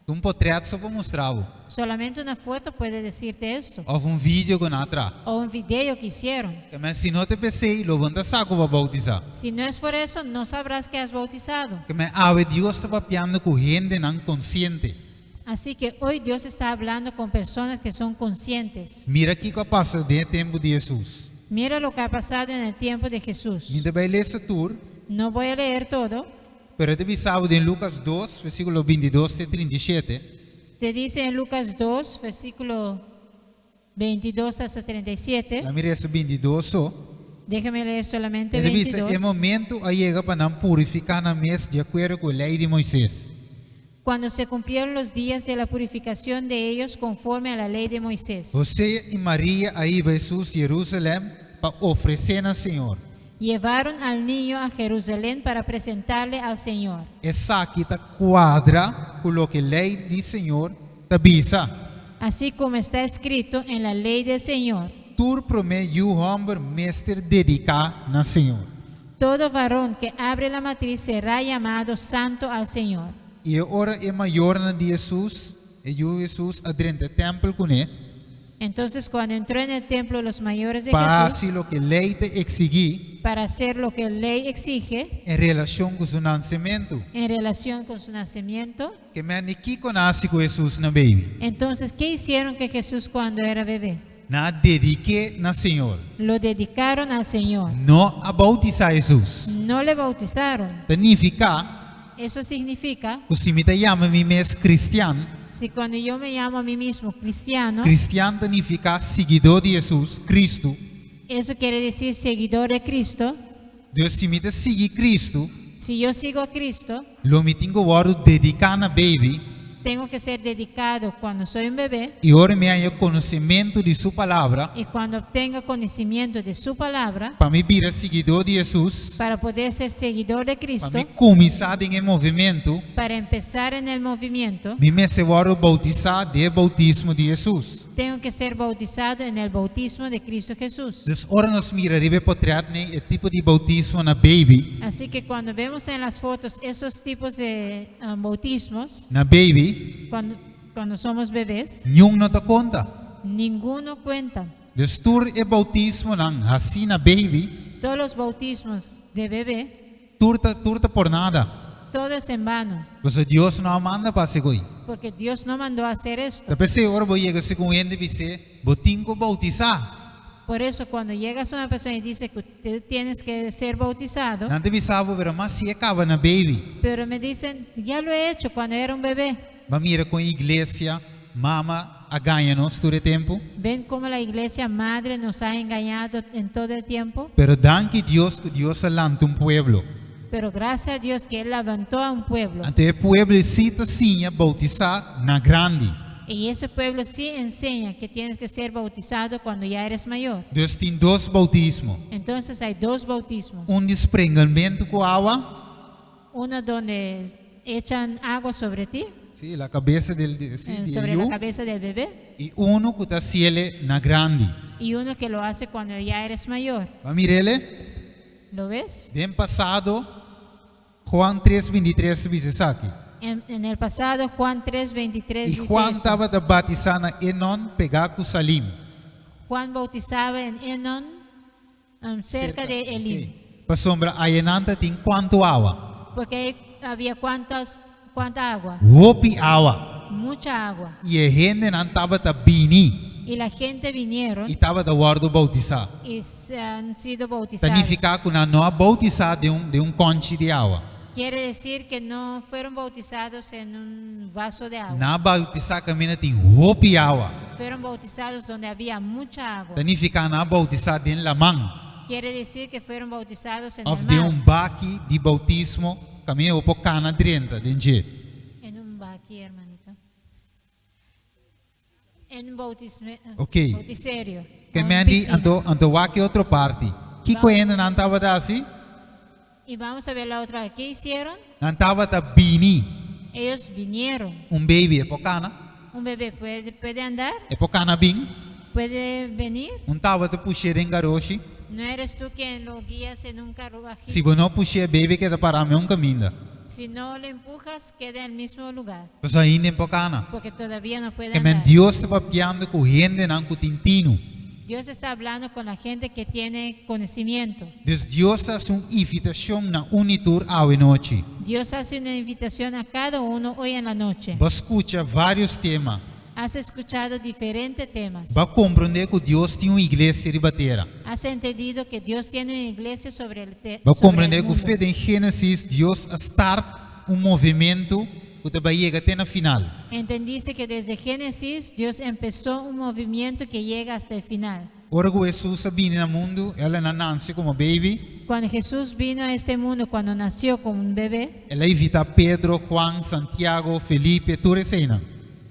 Un potrèt so por mustra bo. Solamente una foto puede decirte eso. Òf un video ku nan a traha. O un video que hicieron. Ma si no ta p'esei, lo bo n' ta sa ku bo a boutisá. Si no es por eso, no sabrás que has bautizado. Ke men awe Dios ta papiando ku hendenan konsiente. Así que hoy Dios está hablando con personas que son conscientes. Mira kiko a pasa den tempu di Hesus. Mira lo que ha pasado en el tiempo de Jesús. Mi n' ta bai lesa tur, No voy a leer todo. pero e ta bisa bo den Lucas 2, versíkulo 22 te 37. Te dice en Lucas 2, versículo 22 hasta 37. Laga mi lesa 22 so. Déjame leer solamente E ta bisa, 22. e momento a yega pa nan purifiká nan mes di akuerdo ku e lei di Moises. Cuando se cumplieron los días de la purificación de ellos conforme a la ley de Moisés. José i Maria a hiba Hesus Jerusalèm pa ofresé na Señor. Llevaron al niño a Jerusalén para presentarle al Señor. Esaki ta kuadra ku loke lei di Señor ta bisa. Así como está escrito en la ley del Señor. Tur promé yu hòmber mester dediká na Señor. Todo varón que abre la matriz será llamado santo al Señor. I ora e mayornan di Hesus, e yu Hesus, a drenta tèmpel kuné, Entonces, cuando entró en el templo los mayores de pa Jesús hasi loke lei ta eksigí para hacer lo que la ley exige en relashon ku su nasementu. En relación con su nacimiento. Ke men kiko nan a hasi ku Hesus na baby? Entonces, ¿qué hicieron que Jesús cuando era bebé? Nan a dedik'é na Señor. Lo dedicaron al Señor. No a boutisá Hesus. No le bautizaron. Ta nifiká Eso significa, ku si mi ta yama mi mes kristian, si cuando yo me llamo a mí mismo cristiano, kristian ta nifiká siguidó di Hesus, Kristu. Eso quiere decir seguidor de Cristo. Dus si mi ta sigui Kristu, Si yo sigo a Cristo, lo mi tin ku wòrdu dediká na baby tengo que ser dedicado cuando soy un bebé i ora mi haña konosementu di su palabra, y cuando obtenga conocimiento de su palabra, pa mi bira siguidó di Hesus, para poder ser seguidor de pa Cristo, mi kuminsá den e movementu, para empezar en el movimiento, mi mester wòrdu boutisá den boutismo di Hesus. Tengo que ser bautizado en el bautismo de Cristo Jesús. Dus ora nos mira riba e potrèt e tipo di boutismo na baby, Así que cuando vemos en las fotos esos tipos de bautismos, na baby, cuando somos bebés, ningun no ta konta. Ninguno cuenta. Dus tur e boutismonan hasí na baby, Todos los bautismos de bebé, tur ta por nada. Todo es en vano, Pasobra Dios no a manda pa hasi esei. Porque Dios no mandó a hacer esto. Ta p'esei ora bo yega serka un hende bis'é, bo tin ku boutisá. Por eso cuando llegas a una persona y dice que usted tienes que ser bautizado, Nan ta bisa bo, pero m'a hasié kaba na baby. Pero me dicen, ya lo he hecho cuando era un bebé. B'a mira kon iglesia, mama, a gaña nos tur e tempu. Ven cómo la iglesia madre nos ha engañado en todo el tiempo. Pero danki Dios ku Dios a lanta un pueblo. Pero gracias a Dios que Él levantó a un pueblo. Anto e pueblo sí ta siña boutisá na grandi. Y ese pueblo sí enseña que tienes que ser bautizado cuando ya eres mayor. Dus tin dos boutismo. Entonces hay dos bautismos. Un di sprengelmentu ku awa, Uno donde echan agua sobre ti, sí, la kabes del sí, di sobre la yu, cabeza del bebé, i unu ku ta hasié na grandi. Y uno que lo hace cuando ya eres mayor. B'a mir'é? ¿Lo ves? Den pasado, Juan 3:23 ta bisa esaki. En el pasado, Juan 3:23 I dice Juan eso. tabata batisá na Enon pegá ku Salim. Juan bautizaba en Enon, cerca de Elim. Ok. Pasobra ayanan tabatin kuantu awa? Porque ahí había cuánta agua, Hopi awa. Mucha agua. I e hendenan tabata bini Y la gente vinieron i tabata wòrdu boutisá. Y se han sido bautizados. Signifiká ku nan no a boutisá den un kònchi di awa. Quiere decir que no fueron bautizados en un vaso de agua. Nan a boutisá kaminda tin hopi awa. Fueron bautizados donde había mucha agua. Signifiká nan a boutisá den laman. Quiere decir que fueron bautizados en Òf el den mar. un baki di boutismo, kaminda bo por kana drenta, den dje. En un baki, hermanito. En un bautismo, bauticerio. Ke O en men di, piscina. anto, anto wak e otro parti. Kiko hendenan tabata hasi? Y vamos a ver la otra. ¿Qué hicieron? Nan tabata bini. Ellos vinieron. Un baby e por kana. Un bebé puede andar, E por kana bin. Puede venir. Un t'abo ta push'é den garoshi. No eres tú quien lo guías en un carruaje. Si bo no push'é, baby keda pará mesun kaminda. Si no le empujas, queda en el mismo lugar. Pasobra ainda e n' por kana. Porque todavía no puede Ke men andar. Dios ta papiando ku hendenan ku tin tinu. Dios está hablando con la gente que tiene conocimiento. Dus Dios ta hasi un invitashon na un i tur awe nochi. Dios hace una invitación a cada uno hoy en la noche. Bo a skucha vários tema. Has escuchado diferentes temas. Bo a komprondé ku Dios tin un iglesia riba tera. Has entendido que Dios tiene una iglesia sobre el, te Bo a sobre el komprondé ku mundo. for di Génesis Dios a start un movementu ku ta bai yega te na final. Entendiste que desde Génesis Dios empezó un movimiento que llega hasta el final. Ora ku Hesus a bini na mundu, el a nase komo baby, Cuando Jesús vino a este mundo, cuando nació como un bebé, el a invitá Pedro, Juan, Santiago, Felipe, tur eseinan.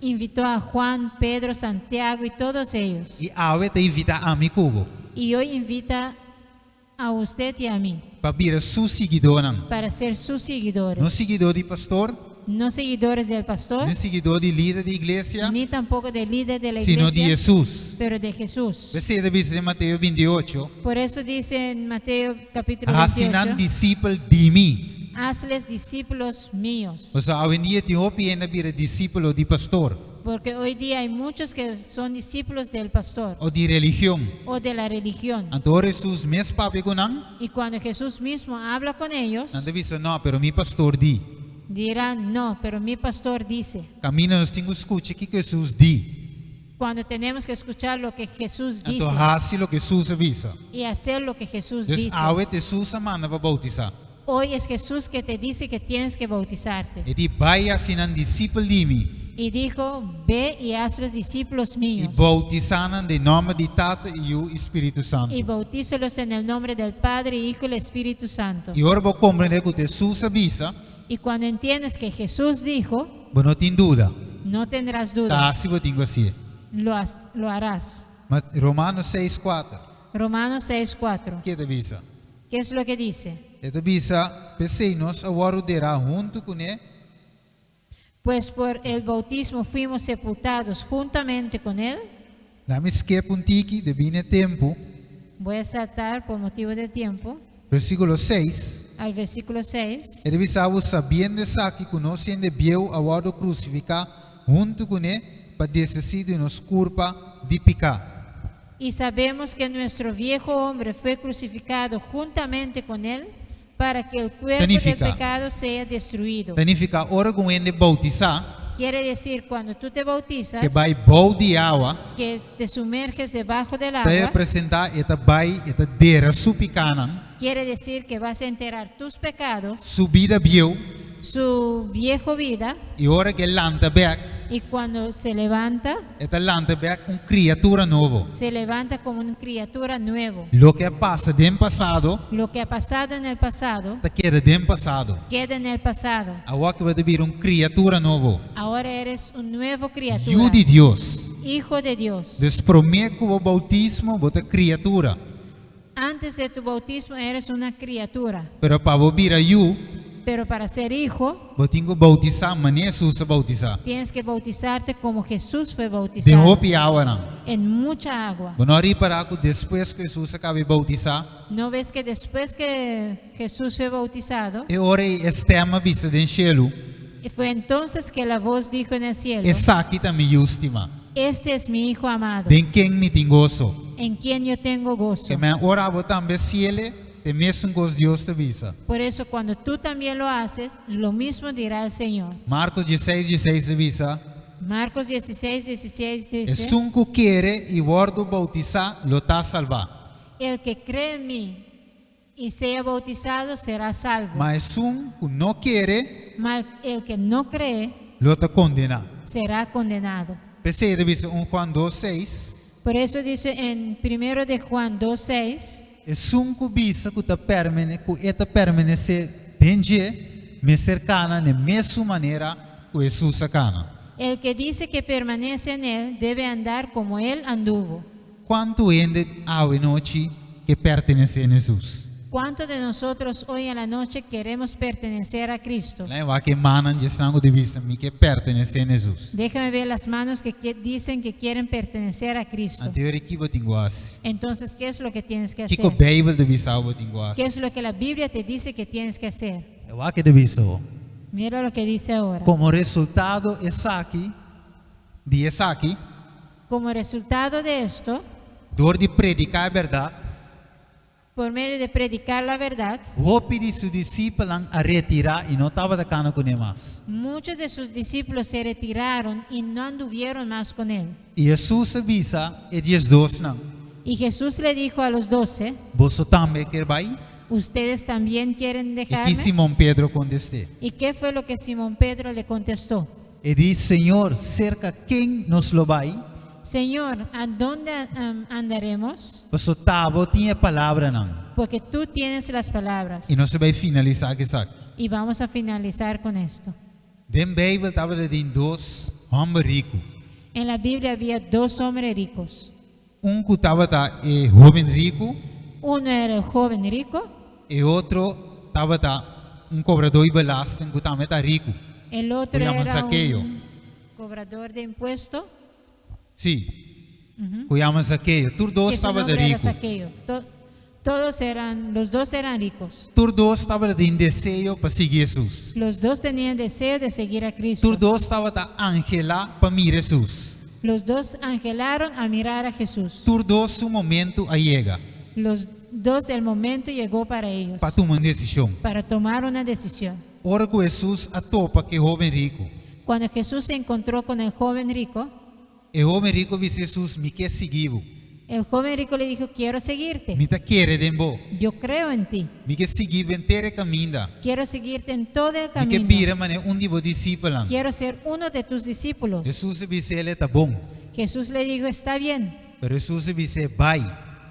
Invitó a Juan, Pedro, Santiago y todos ellos. I awe e ta invitá ami ku bo Y hoy invita a usted y a mí pa bira su siguidónan. Para ser sus seguidores. No siguidó di pastor, No seguidores del pastor, ni siguidó di lider di iglesia, ni tampoco del líder de la sino di iglesia, Hesus. pero de Jesús. P'esei e ta bisa den Mateo 28, Por eso dice en Mateo capítulo hasi nan 28, disipel di mi. hazles discípulos míos. Pasobra awendia tin hopi hende a bira disípulo di pastor Porque hoy día hay muchos que son discípulos del pastor òf di religion. o de la religión. Anto ora Hesus mes papia ku nan, Y cuando Jesús mismo habla con ellos, nan ta bisa, no, pero mi pastor di. dirán, no, pero mi pastor dice. Kaminda nos tin ku skucha kiko Hesus di. Cuando tenemos que escuchar lo que Jesús Anto dice hasi loke Hesus a bisa. y hacer lo que Jesús Dus dice. awe ta Hesus a manda pa boutisá. Hoy es Jesús que te dice que tienes que bautizarte. E di, Bai hasi nan disipel di mi. Y dijo, ve y hazlos discípulos I míos. boutisá nan den nòmber di Tata i Yu i Spiritu Santu. Y bautízalos en el nombre del Padre, Hijo y el Espíritu Santo. I ora bo komprendé ku Hesus a bisa, Y cuando entiendes que Jesús dijo, bo no tin duda. no tendrás Ta duda, hasi bo tin ku hasié. lo harás. Ma Romanos 6, 4. Romanos 6, 4. Kiko e ta bisa? ¿Qué es lo que dice? E ta bisa, p'esei nos a wòrdu derá huntu kuné. Pues por el bautismo fuimos sepultados juntamente con él. Laga mi skip un tiki, debí na tempu. Voy a saltar por motivo de tiempo Versíkulo 6. al versículo 6. E ta bisa, sabiendo esaki ku nos hende bieu a wòrdu krusifiká huntu kuné pa deshasí di nos kurpa di piká. Y sabemos que nuestro viejo hombre fue crucificado juntamente con él para que el cuerpo del Significa. pecado sea destruido. Signifiká ora ku un hende boutisá, Quiere decir, cuando tú te bautizas, ku bai bou di awa, que te sumerges debajo del ta agua, representá e ta bai, e ta dera su pikánan, quiere decir que vas a enterrar tus pecados, su bida bieu, su viejo vida, i ora ku e lanta bèk, y cuando se levanta, e ta lanta bèk un kriatura nobo. se levanta como una criatura nuevo. Loke a pasa den pasado, Lo que ha pasado en el pasado, ta keda den pasado. queda en el pasado. Awor bo a bira un kriatura nobo. Ahora eres un nuevo Yu criatura, di Dios. hijo de Dios. Dus promé ku bo boutismo, bo ta kriatura. Antes de tu bautismo eres una criatura, Pero pa bo bira yu, pero para ser hijo bo tin ku boutisá, manera Hesus a boutisá. tienes que bautizarte como Jesús fue Den bautizado, hopi awa nan. en mucha agua. Bo no a ripará ku despues ku Hesus a kaba di boutisá, ¿No ves que después que Jesús fue bautizado, e ora ei e stèm a bisa den shelu, fue entonces que la voz dijo en el cielo, Esaki ta mi yu stimá, este es mi hijo amado, den ken mi tin goso. en quien yo tengo gozo. Ke men ora abo tambe hasié, ta mesun kos Dios ta bisa. Por eso cuando tú también lo haces, lo mismo dirá el Señor. Marcos 16, 16 ta bisa, Marcos 16, 16 dice, Esun ku kere i wòrdu boutisá, lo ta salbá. el que cree en mí y sea bautizado será salvo. Ma esun ku no kere, Mas el que no cree lo ta kondená. será condenado. P'esei e ta bisa 1 Juan 2, 6, Por eso dice en 1 de Juan 2, 6, Esun ku bisa ku ta permane ku e ta permanesé den dje, mester kana na mesun manera ku Hesus a kana. el que dice que permanece en él debe andar como él anduvo. Kuantu hende awe nochi ke pertenesé na Hesus? ¿Cuántos de nosotros hoy en la noche queremos pertenecer a Cristo? Laga mi wak e mannan di esnan ku ta bisa mi ke pertenesé na Hesus. Déjame ver las manos que dicen que quieren pertenecer a Cristo. Anto ki bo tin ku hasi? Entonces, ¿qué es lo que tienes que Kiko hacer? Beibel ta bisa bo tin ku ¿Qué es hasi? lo que la Biblia te dice que tienes que hacer? Wak kiko e ta bisa. Mira lo que dice ahora. Komo resultado esaki, di esaki, Como resultado de esto, dor di prediká e bèrdat, por medio de predicar la verdad, hopi di su disipelnan a retirá i no tabata kana kuné mas. muchos de sus discípulos se retiraron y no anduvieron más con él. I Hesus a bisa e 12 nan. Y Jesús le dijo a los 12, Boso tambe ke bai? ¿ustedes también quieren I ki dejarme? Simon Pedro a kontest'é? ¿Y qué fue lo que Simón Pedro le contestó? E di, Señor, serka ken nos lo bai? Señor, ¿a dónde andaremos? Pasobra t'abo tin e palabranan. Porque tú tienes las palabras. I nos ta bai finalisá ku esaki. Y vamos a finalizar con esto. Den Beibel tabatin dos hòmber riku. En la Biblia había dos hombres ricos. Un ku tabata e hóben riku Uno era el joven rico i otro tabata un kobradó di belasting ku tambe ta riku. El otro Ku yama era Zakeo. un cobrador de impuesto Si. Ku yama Zakeo. Tur dos que su tabata nombre era riku. Zaqueo. Todos eran, los dos eran ricos. Tur dos tabatin deseo pa sigui Hesus. Los dos tenían deseo de seguir a Cristo. Tur dos tabata anhelá pa mira Hesus. Los dos anhelaron a mirar a Jesús. Tur dos su momento a yega Los dos, el momento llegó para ellos, pa tuma un desishon. para tomar una decisión. Ora ku Hesus a topa ku e hóben riku. Cuando Jesús se encontró con el joven rico, E hóben riku a bisa Hesus, mi ke sigui bo. el joven rico le dijo, quiero seguirte. Mi ta kere den bo. Yo creo en ti. Mi ke sigui bo henter kaminda. Quiero seguirte en todo el Mi ke camino. bira manera un di bo disipelnan. Quiero ser uno de tus discípulos. Hesus a bis'é, ta bon. Jesús le dijo, está bien. Pero Hesus a bis'é, bai.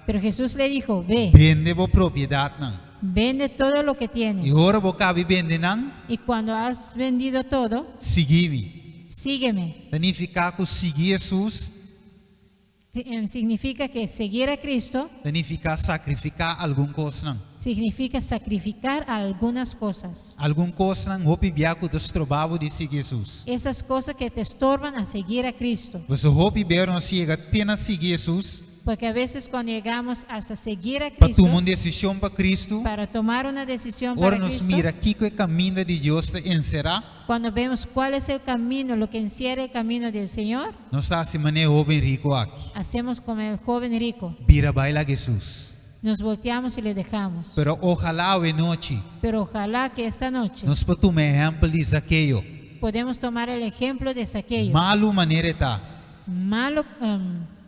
Pero Jesús le dijo, ve, Bende bo propiedatnan. vende todo lo que tienes. I ora bo kaba di bende nan, Y cuando has vendido todo, sigui mi. sígueme. Ta nifiká ku sigui Hesus, Significa que seguir a Cristo ta nifiká sakrifiká algun kosnan. significa sacrificar algunas cosas. Algun kosnan hopi bia ku ta stroba bo di sigui Hesus. Esas cosas que te estorban a seguir a Cristo. Pasobra hopi bia nos yega te na sigui Hesus, Porque a veces cuando llegamos hasta seguir a pa Cristo, tuma un desishon pa Kristu, para tomar una decisión ora para nos Cristo, mira kiko e kaminda di Dios ta enserá, cuando vemos cuál es el camino, lo que encierra el camino del Señor, nos ta hasi manera e hóben riku aki. hacemos como el joven rico. Bira bai laga Hesus. Nos volteamos y le dejamos. Pero ohalá awe nochi Pero ojalá que esta noche nos por tuma ehèmpel di Zakeo. podemos tomar el ejemplo de Zaqueo. Malu manera e ta. Malo,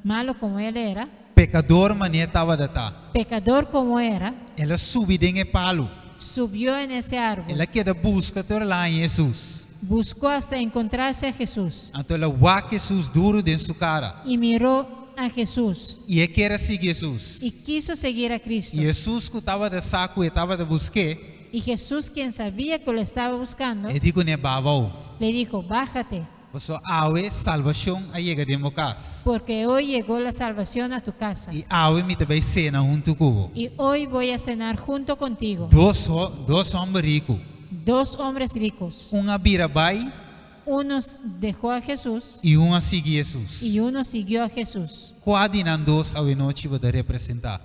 malo como él era, Pekador manera e tabata. pecador como era, El a subi den e palu. subió en ese árbol, El a keda buska te ora el a haña Hesus. buscó hasta encontrarse a Jesús Anto el a wak Hesus duru den su kara. y miró a Jesús I e ker a sigui Hesus. y quiso seguir a Cristo. I Hesus ku tabata sa ku e tabata busk'é, Y Jesús, quien sabía que lo estaba buscando, e di kuné, Baha abou. le dijo, bájate, Pasobra awe salbashon a yega den bo kas. porque hoy llegó la salvación a tu casa. I awe mi ta bai sena huntu ku bo. Y hoy voy a cenar junto contigo. Dos hòmber riku. Dos hombres ricos. Un a bira bai Uno dejó a Jesús i un a sigui Hesus. y uno siguió a Jesús. Kua di nan dos awe nochi bo ta representá?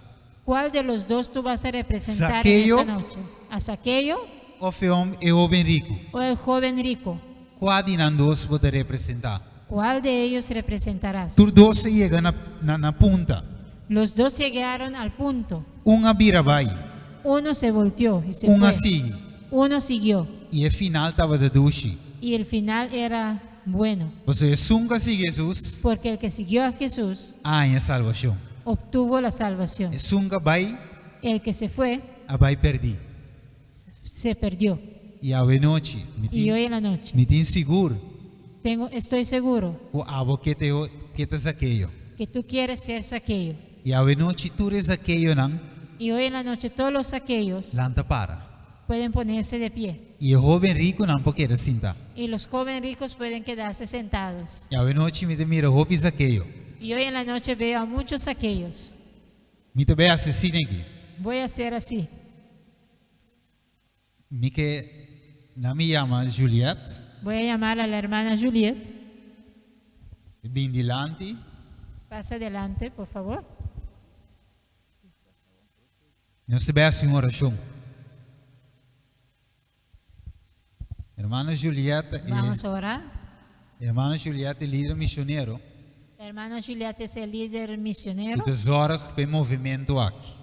¿Cuál de los dos tú vas a representar en Zaqueo. esta noche? ¿A Zaqueo Òf e hóben riku? o el joven rico? Kua di nan dos bo ta representá? ¿Cuál de ellos representarás? Tur dos a yega na, na, na punta. Los dos llegaron al punto. Un a bira bai, Uno se volteó y se un a fue. sigui. Uno siguió. I e final tabata dushi. Y el final era bueno, Pasobra esun ku a sigui Hesus, porque el que siguió a Jesús a haña salbashon. obtuvo la salvación. Esun ku a bai, El que se fue, a bai pèrdí. se perdió. I awe nochi, Y mi tin, hoy en la noche, mi tin sigur, estoy seguro ku abo ke ta, ke ta Zakeo. que tú quieres ser Zaqueo. I awe nochi tur e Zakeonan, Y hoy en la noche todos los Zaqueos lanta para. pueden ponerse de pie. I e hóben rikunan por keda sinta. Y los jóvenes ricos pueden quedarse sentados. I awe nochi mi ta mira hopi Zakeo. Y hoy en la noche veo a muchos Zaqueos. Mi ta bai hasi asina aki. Voy a hacer así. Mi ke laga mi yama Juliet, Voy a llamar a la hermana Juliet. bin dilanti. Pasa adelante, por favor. Nos ta bai hasi un orashon. Hermana Juliet, Vamos a orar. hermana Juliet ta lider misionero. La hermana Juliet es el líder misionero. I ta zòrg pa e movementu aki.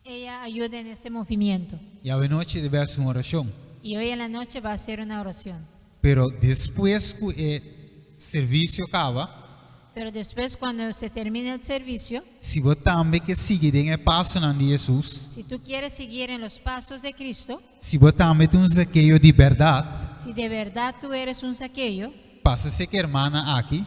Ella ayuda en ese movimiento. I awe nochi e ta bai hasi un orashon. Y hoy en la noche va a hacer una oración. Pero despues ku e servisio kaba, Pero después, cuando se termine el servicio, si bo tambe ke sigui den e pasonan di Hesus, si tú quieres seguir en los pasos de Cristo, si bo tambe ta un Zakeo di bèrdat, si de verdad tú eres un Zaqueo, pasa serka e hermana aki,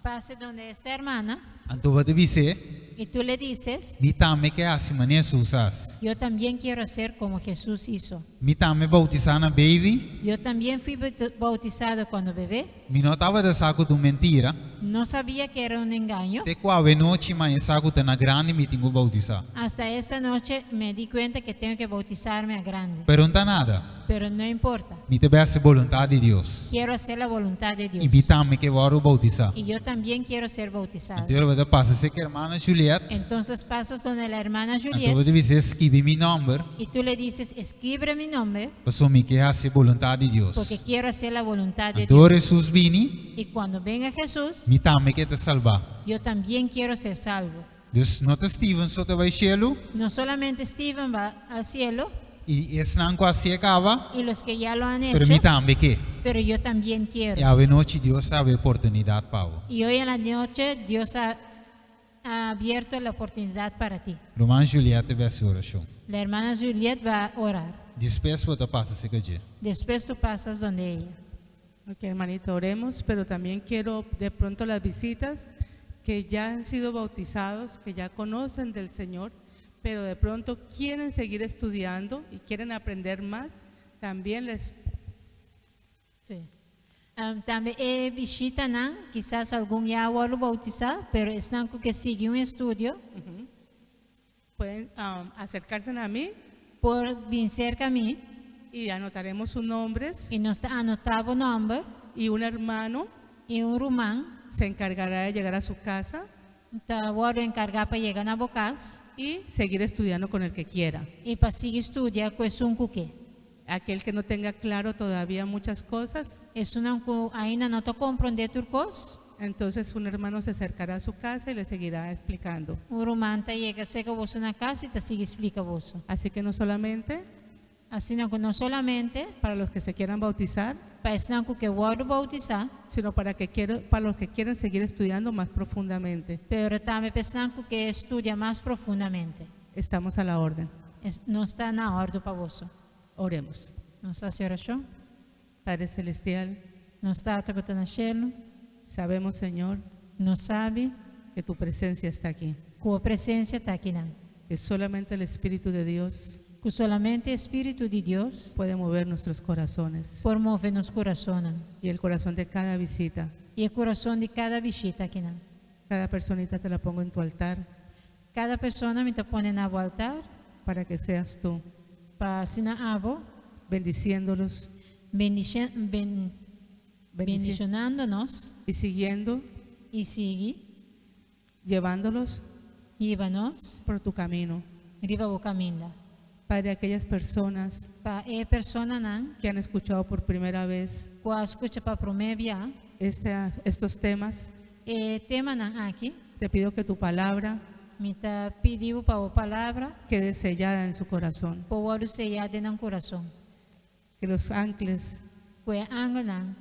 pase donde esta hermana anto bo ta bis'é, y tú le dices, mi tambe ke hasi manera Hesus a hasi. yo también quiero hacer como Jesús hizo. Mi tambe a boutisá na baby, Yo también fui bautizado cuando bebé. Mi no tabata sa ku ta un mentira. No sabía que era un engaño. Te ku awe nochi m'a haña sa ku ta na grandi mi tin ku boutisá. Hasta esta noche me di cuenta que tengo que bautizarme a grande. Pero no ta nada. Pero no importa. Mi ta bai hasi boluntat di Dios. Quiero hacer la voluntad de Dios. I mi tambe ke wòrdu boutisá. Y yo también quiero ser bautizado. Anto bo ta pasa serka hermana Juliet. Entonces pasas donde la hermana Anto Juliet bo ta bis'é skibi mi nòmber. y tú le dices, escribe mi nombre Pasobra mi ke hasi boluntat di Dios. porque quiero hacer la voluntad de Anto Dios. ora Hesus bini, Y cuando venga Jesús, mi tambe ke ta salbá. yo también quiero ser salvo. Dus no ta Steven so ta bai shelu. No solamente Steven va al cielo I esnan ku a hasié kaba. y los que ya lo han Pero hecho, mi tambe ke. pero yo también quiero. I awe nochi Dios a habri oportunidat pa bo. Y hoy en la noche Dios ha, ha abierto la oportunidad para ti. Ruman Juliet ta bai hasi orashon. La hermana Juliet va a orar. Despues bo ta pasa serka dje. Después tú pasas donde ella. Ok, hermanito, oremos, pero también quiero de pronto las visitas que ya han sido bautizados, que ya conocen del Señor, pero de pronto quieren seguir estudiando y quieren aprender más, también les Sí. Tambe e bishitanan, kisas algun ya a wòrdu boutisá, pero esnan ku ke sigui un estudio, pueden acercarse a mí por bin serka mi y anotaremos sus nombres i nos ta anotá bo nòmber y un hermano i un ruman se encargará de llegar a su casa ta wòrdu enkargá pa yega na bo kas y seguir estudiando con el que quiera. I pa sigui studia ku esun ku ke. Aquel que no tenga claro todavía muchas cosas, Esunnan ku ainda no ta komprondé tur kos, entonces un hermano se acercará a su casa y le seguirá explicando. un ruman ta yega serka boso na kas i ta sigui splika boso. Así que no solamente Asina ku no solamente para los que se quieran bautizar, pa esnan ku ke wòrdu boutisá, sino para los que quieren seguir estudiando más profundamente. pero tambe pa esnan ku ke studia mas profundamente. Estamos a la orden. Es, nos ta na òrdu pa boso. Oremos. Nos ta hasi orashon. Padre Celestial, Nos Tata ku ta na shelu, sabemos, Señor, nos sabi que tu presencia está aquí, ku bo presensia ta akinan. que solamente el Espíritu de Dios Ku solamente Spiritu di Dios puede mover nuestros corazones por move nos kurason y el corazón de cada visita. i e kurason di kada bishita akinan. Cada personita te la pongo en tu altar Kada persona mi ta pone na bo altar para que seas tú pa asina abo bendiciéndolos bendishonando nos y siguiendo, i sigui llevándolos hiba nos por tu camino. riba bo kaminda. Padre, aquellas personas Pa e personanan que han escuchado por primera vez ku a skucha pa promé bia estos temas, e temanan aki, te pido que tu palabra mi ta pidi bo pa bo palabra quede sellada en su corazón, por wòrdu seyá den nan kurason. Que los ángeles Ku e angelnan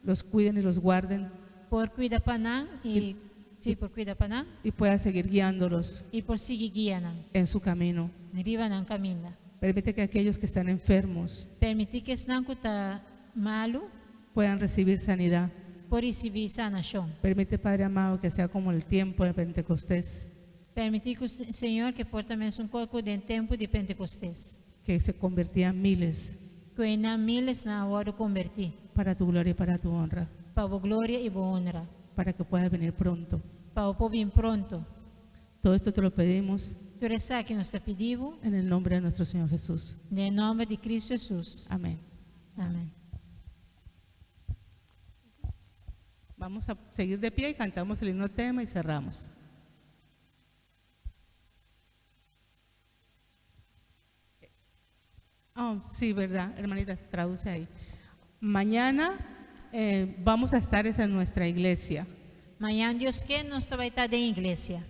los cuiden y los guarden por kuida pa nan i sí, por kuida pa nan y pueda seguir guiándolos i por sigui guia nan en su camino. riba nan kaminda. Permite que aquellos que están enfermos Permití ku esnan ku ta malu puedan recibir sanidad. por risibí sanashon. Permite, Padre amado, que sea como el tiempo de Pentecostés, Permití ku Señor ku por ta mesun kos ku den tempu di Pentekostes. Que se convertían miles Ku einan mílesnan a wòrdu konvertí para tu gloria y para tu honra, pa bo gloria i bo honra, para que puedas venir pronto. Pa bo por bin pronto. Todo esto te lo pedimos Tur esaki nos ta pidi bo en el nombre de nuestro Señor Jesús. den nòmber di Kristu Hesus. Amén. Amèn. Vamos a seguir de pie y cantamos el himno tema y cerramos. Oh, sí, verdad, hermanitas, traduce ahí. Mañana vamos a estar es en nuestra iglesia. Mañan Dios ke nos ta bai ta den iglesia.